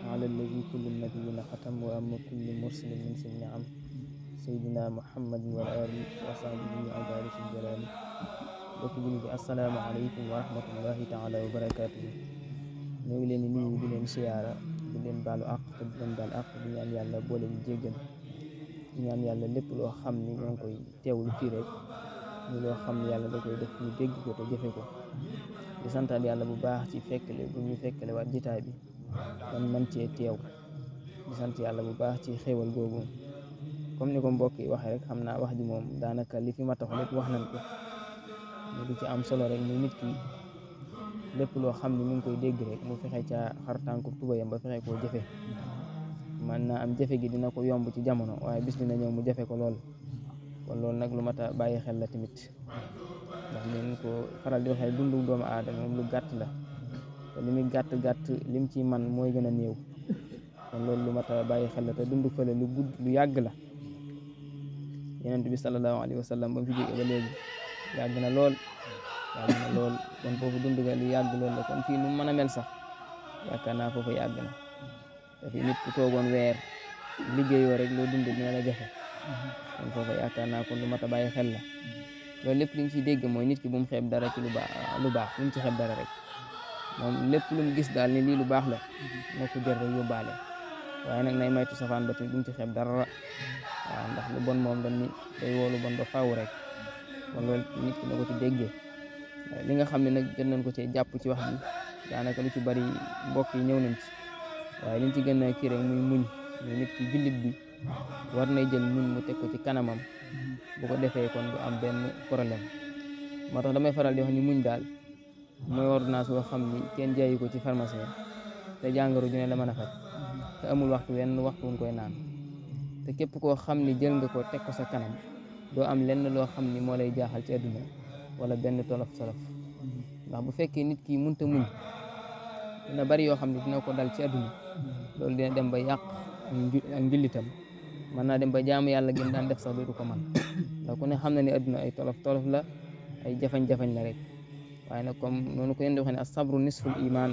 [SPEAKER 5] ala alladi kullu nabiyina xatam wa amma kullu mursalin min sin niam sayyidina muhammadin wal ali wa sahbihi abari sil jalali bokk julli bi assalaamu aleykum wa rahmatullahi taala wa barakatuhu ñoo ngi leen di nuyu di leen siyaara di leen baalu àq te di leen baal àq di ñaan yàlla boole ñu jéggal di ñaan yàlla lépp loo xam ni ñoo ngi koy teewlu fii rek ñu loo xam ne yàlla da koy def ñu dégg ko te jëfe ko di santaat yàlla bu baax ci fekkale bu ñu fekkale waat jitaay bi man cee teew di sant yàlla bu baax ci xéewal googu comme ni ko mbokk yi waxee rek xam naa wax ji moom daanaka li fi ma tax lépp wax nañ ko ñu du ci am solo rek ni nit ki lépp loo xam ne mi ngi koy dégg rek mu fexe ca xar tànku tubayam ba fexe koo jëfe man naa am jëfe gi dina ko yomb ci jamono waaye bis dina ñëw mu jafe ko lool kon loolu nag lu mat a bàyyi xel la tamit ndax ñu ko faral di waxee dundu doomu aadama moom lu gàtt la te li muy gàtt lim ci man mooy gën a néew kon loolu lu mat a bàyyi xel la te dundu fële lu gudd lu yàgg la Yonent bi sallallahu alayhi wa sallam ba mu fi jóge ba léegi yàgg na lool kon foofu dund ga lu yàgg lool la kon fii nu mën a mel sax yaakaar naa foofu yàgg na te fi nit ku toogoon weer liggéeyoo rek loo dund dina la jafe kon foofu yaakaar naa kon lu mat a bàyyi xel la loolu lépp li ñu ciy dégg mooy nit ki bu mu xeeb dara ci lu baax bu mu ci xeeb dara rek moom lépp lu mu gis daal ni lii lu baax la na ko jël rek yóbbaale waaye nag nay maytu safaan ba tamit bu mu ci xeeb dara waaw ndax lu bon moom dañ ni day woo lu bon ba faaw rek kon loolu nit ki na ko ci déggee li nga xam ne nag jot nañ ko ci jàpp ci wax bi daanaka lu ci bari mbokk yi ñëw nañ ci waaye liñ ci gën a kii rek muy muñ muy nit ki jullit bi war nay jël muñ mu teg ko ci kanamam bu ko defee kon du am benn problème moo tax damay faral di wax ni muñ daal mooy ordonnance boo xam ni kenn jaayu ko ci pharmacie te jàngoro ju ne la mën a faj te amul waxtu wuñ koy naan te képp koo xam ni jël nga ko teg ko sa kanam doo am lenn loo xam ni moo lay jaaxal ci àdduna wala benn tolof ndax bu fekkee nit ki mënta muñ dina bari yoo xam ne dina ko dal ci àdduna loolu dina dem ba yàq ak njullitam mën naa dem ba jaamu yàlla gën daan def sax dootu ko man ndax ku ne xam na ne àdduna ay tolof la ay jafañ-jafañ la rek waaye nag comme noonu ko yéen di waxee ne as-sabru nisful iman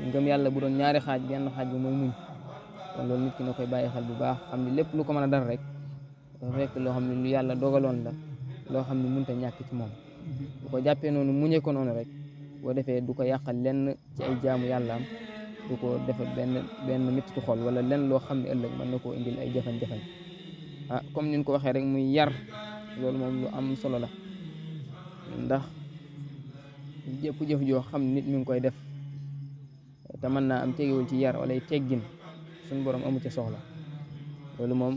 [SPEAKER 5] ngëm yàlla bu doon ñaari xaaj benn xaaj bi mooy muñ kon loolu nit ki na koy bàyyi xel bu baax xam ne lépp lu ko mën a dal rek dafa fekk loo xam ne lu yàlla dogaloon la loo xam ne mënut a ñàkk ci moom bu ko jàppee noonu muñee ko noonu rek boo defee du ko yàqal lenn ci ay jaamu yàlla am du ko defal benn mettitu xol wala lenn loo xam ne ëllëg mën na koo indil ay jafe-jafe comme ni ñu ko waxee rek muy yar loolu moom lu am solo la ndax jëpp jëf joo xam nit mi ngi koy def te mën naa am tegewul ci yar wala teggin suñu borom amu ci soxla loolu moom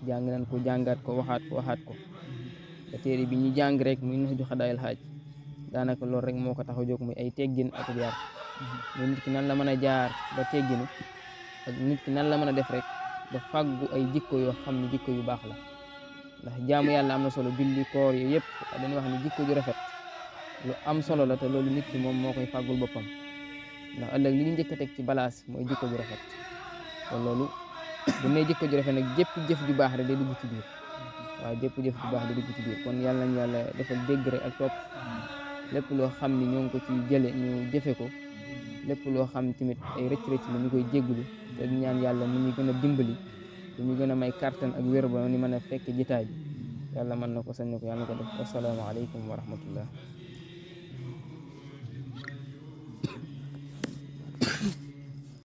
[SPEAKER 5] jàng nañ ko jàngaat ko waxaat ko te téere bi ñu jàng rek muy Nahju Qadaa'il Haaj daanaka loolu rek moo ko tax a jóg muy ay teggin ak yar muy nit ki nan la mën a jaar ba tegginu ak nit ki nan la mën a def rek ba fàggu ay jikko yoo xam ne jikko yu baax la ndax jaamu yàlla am na solo julli koor yooyu yëpp dañuy wax ne jikko ju rafet lu am solo la te loolu nit ki moom moo koy fàggul boppam ndax ëllëg li ñu njëkk a teg ci balaas mooy jikko ju rafet kon loolu bu ne jikko ju rafet nag jëpp jëf ju baax rek day dugg ci biir waaw jëpp jëf ju baax day dugg ci biir kon yàlla nañu yàlla defal dégg rek ak topp lépp loo xam ni ñoo ngi ko ci jële ñu jëfe ko lépp loo xam tamit ay rëcc-rëcc la ñu koy jéggulu te di ñaan yàlla mu ñu gën a dimbali ñu gën a may kàttan ak wér ba ni mën a fekk jitaay bi yàlla mën na ko sañ na ko yàlla na ko def wassalaamu aleykum wa rahmatullah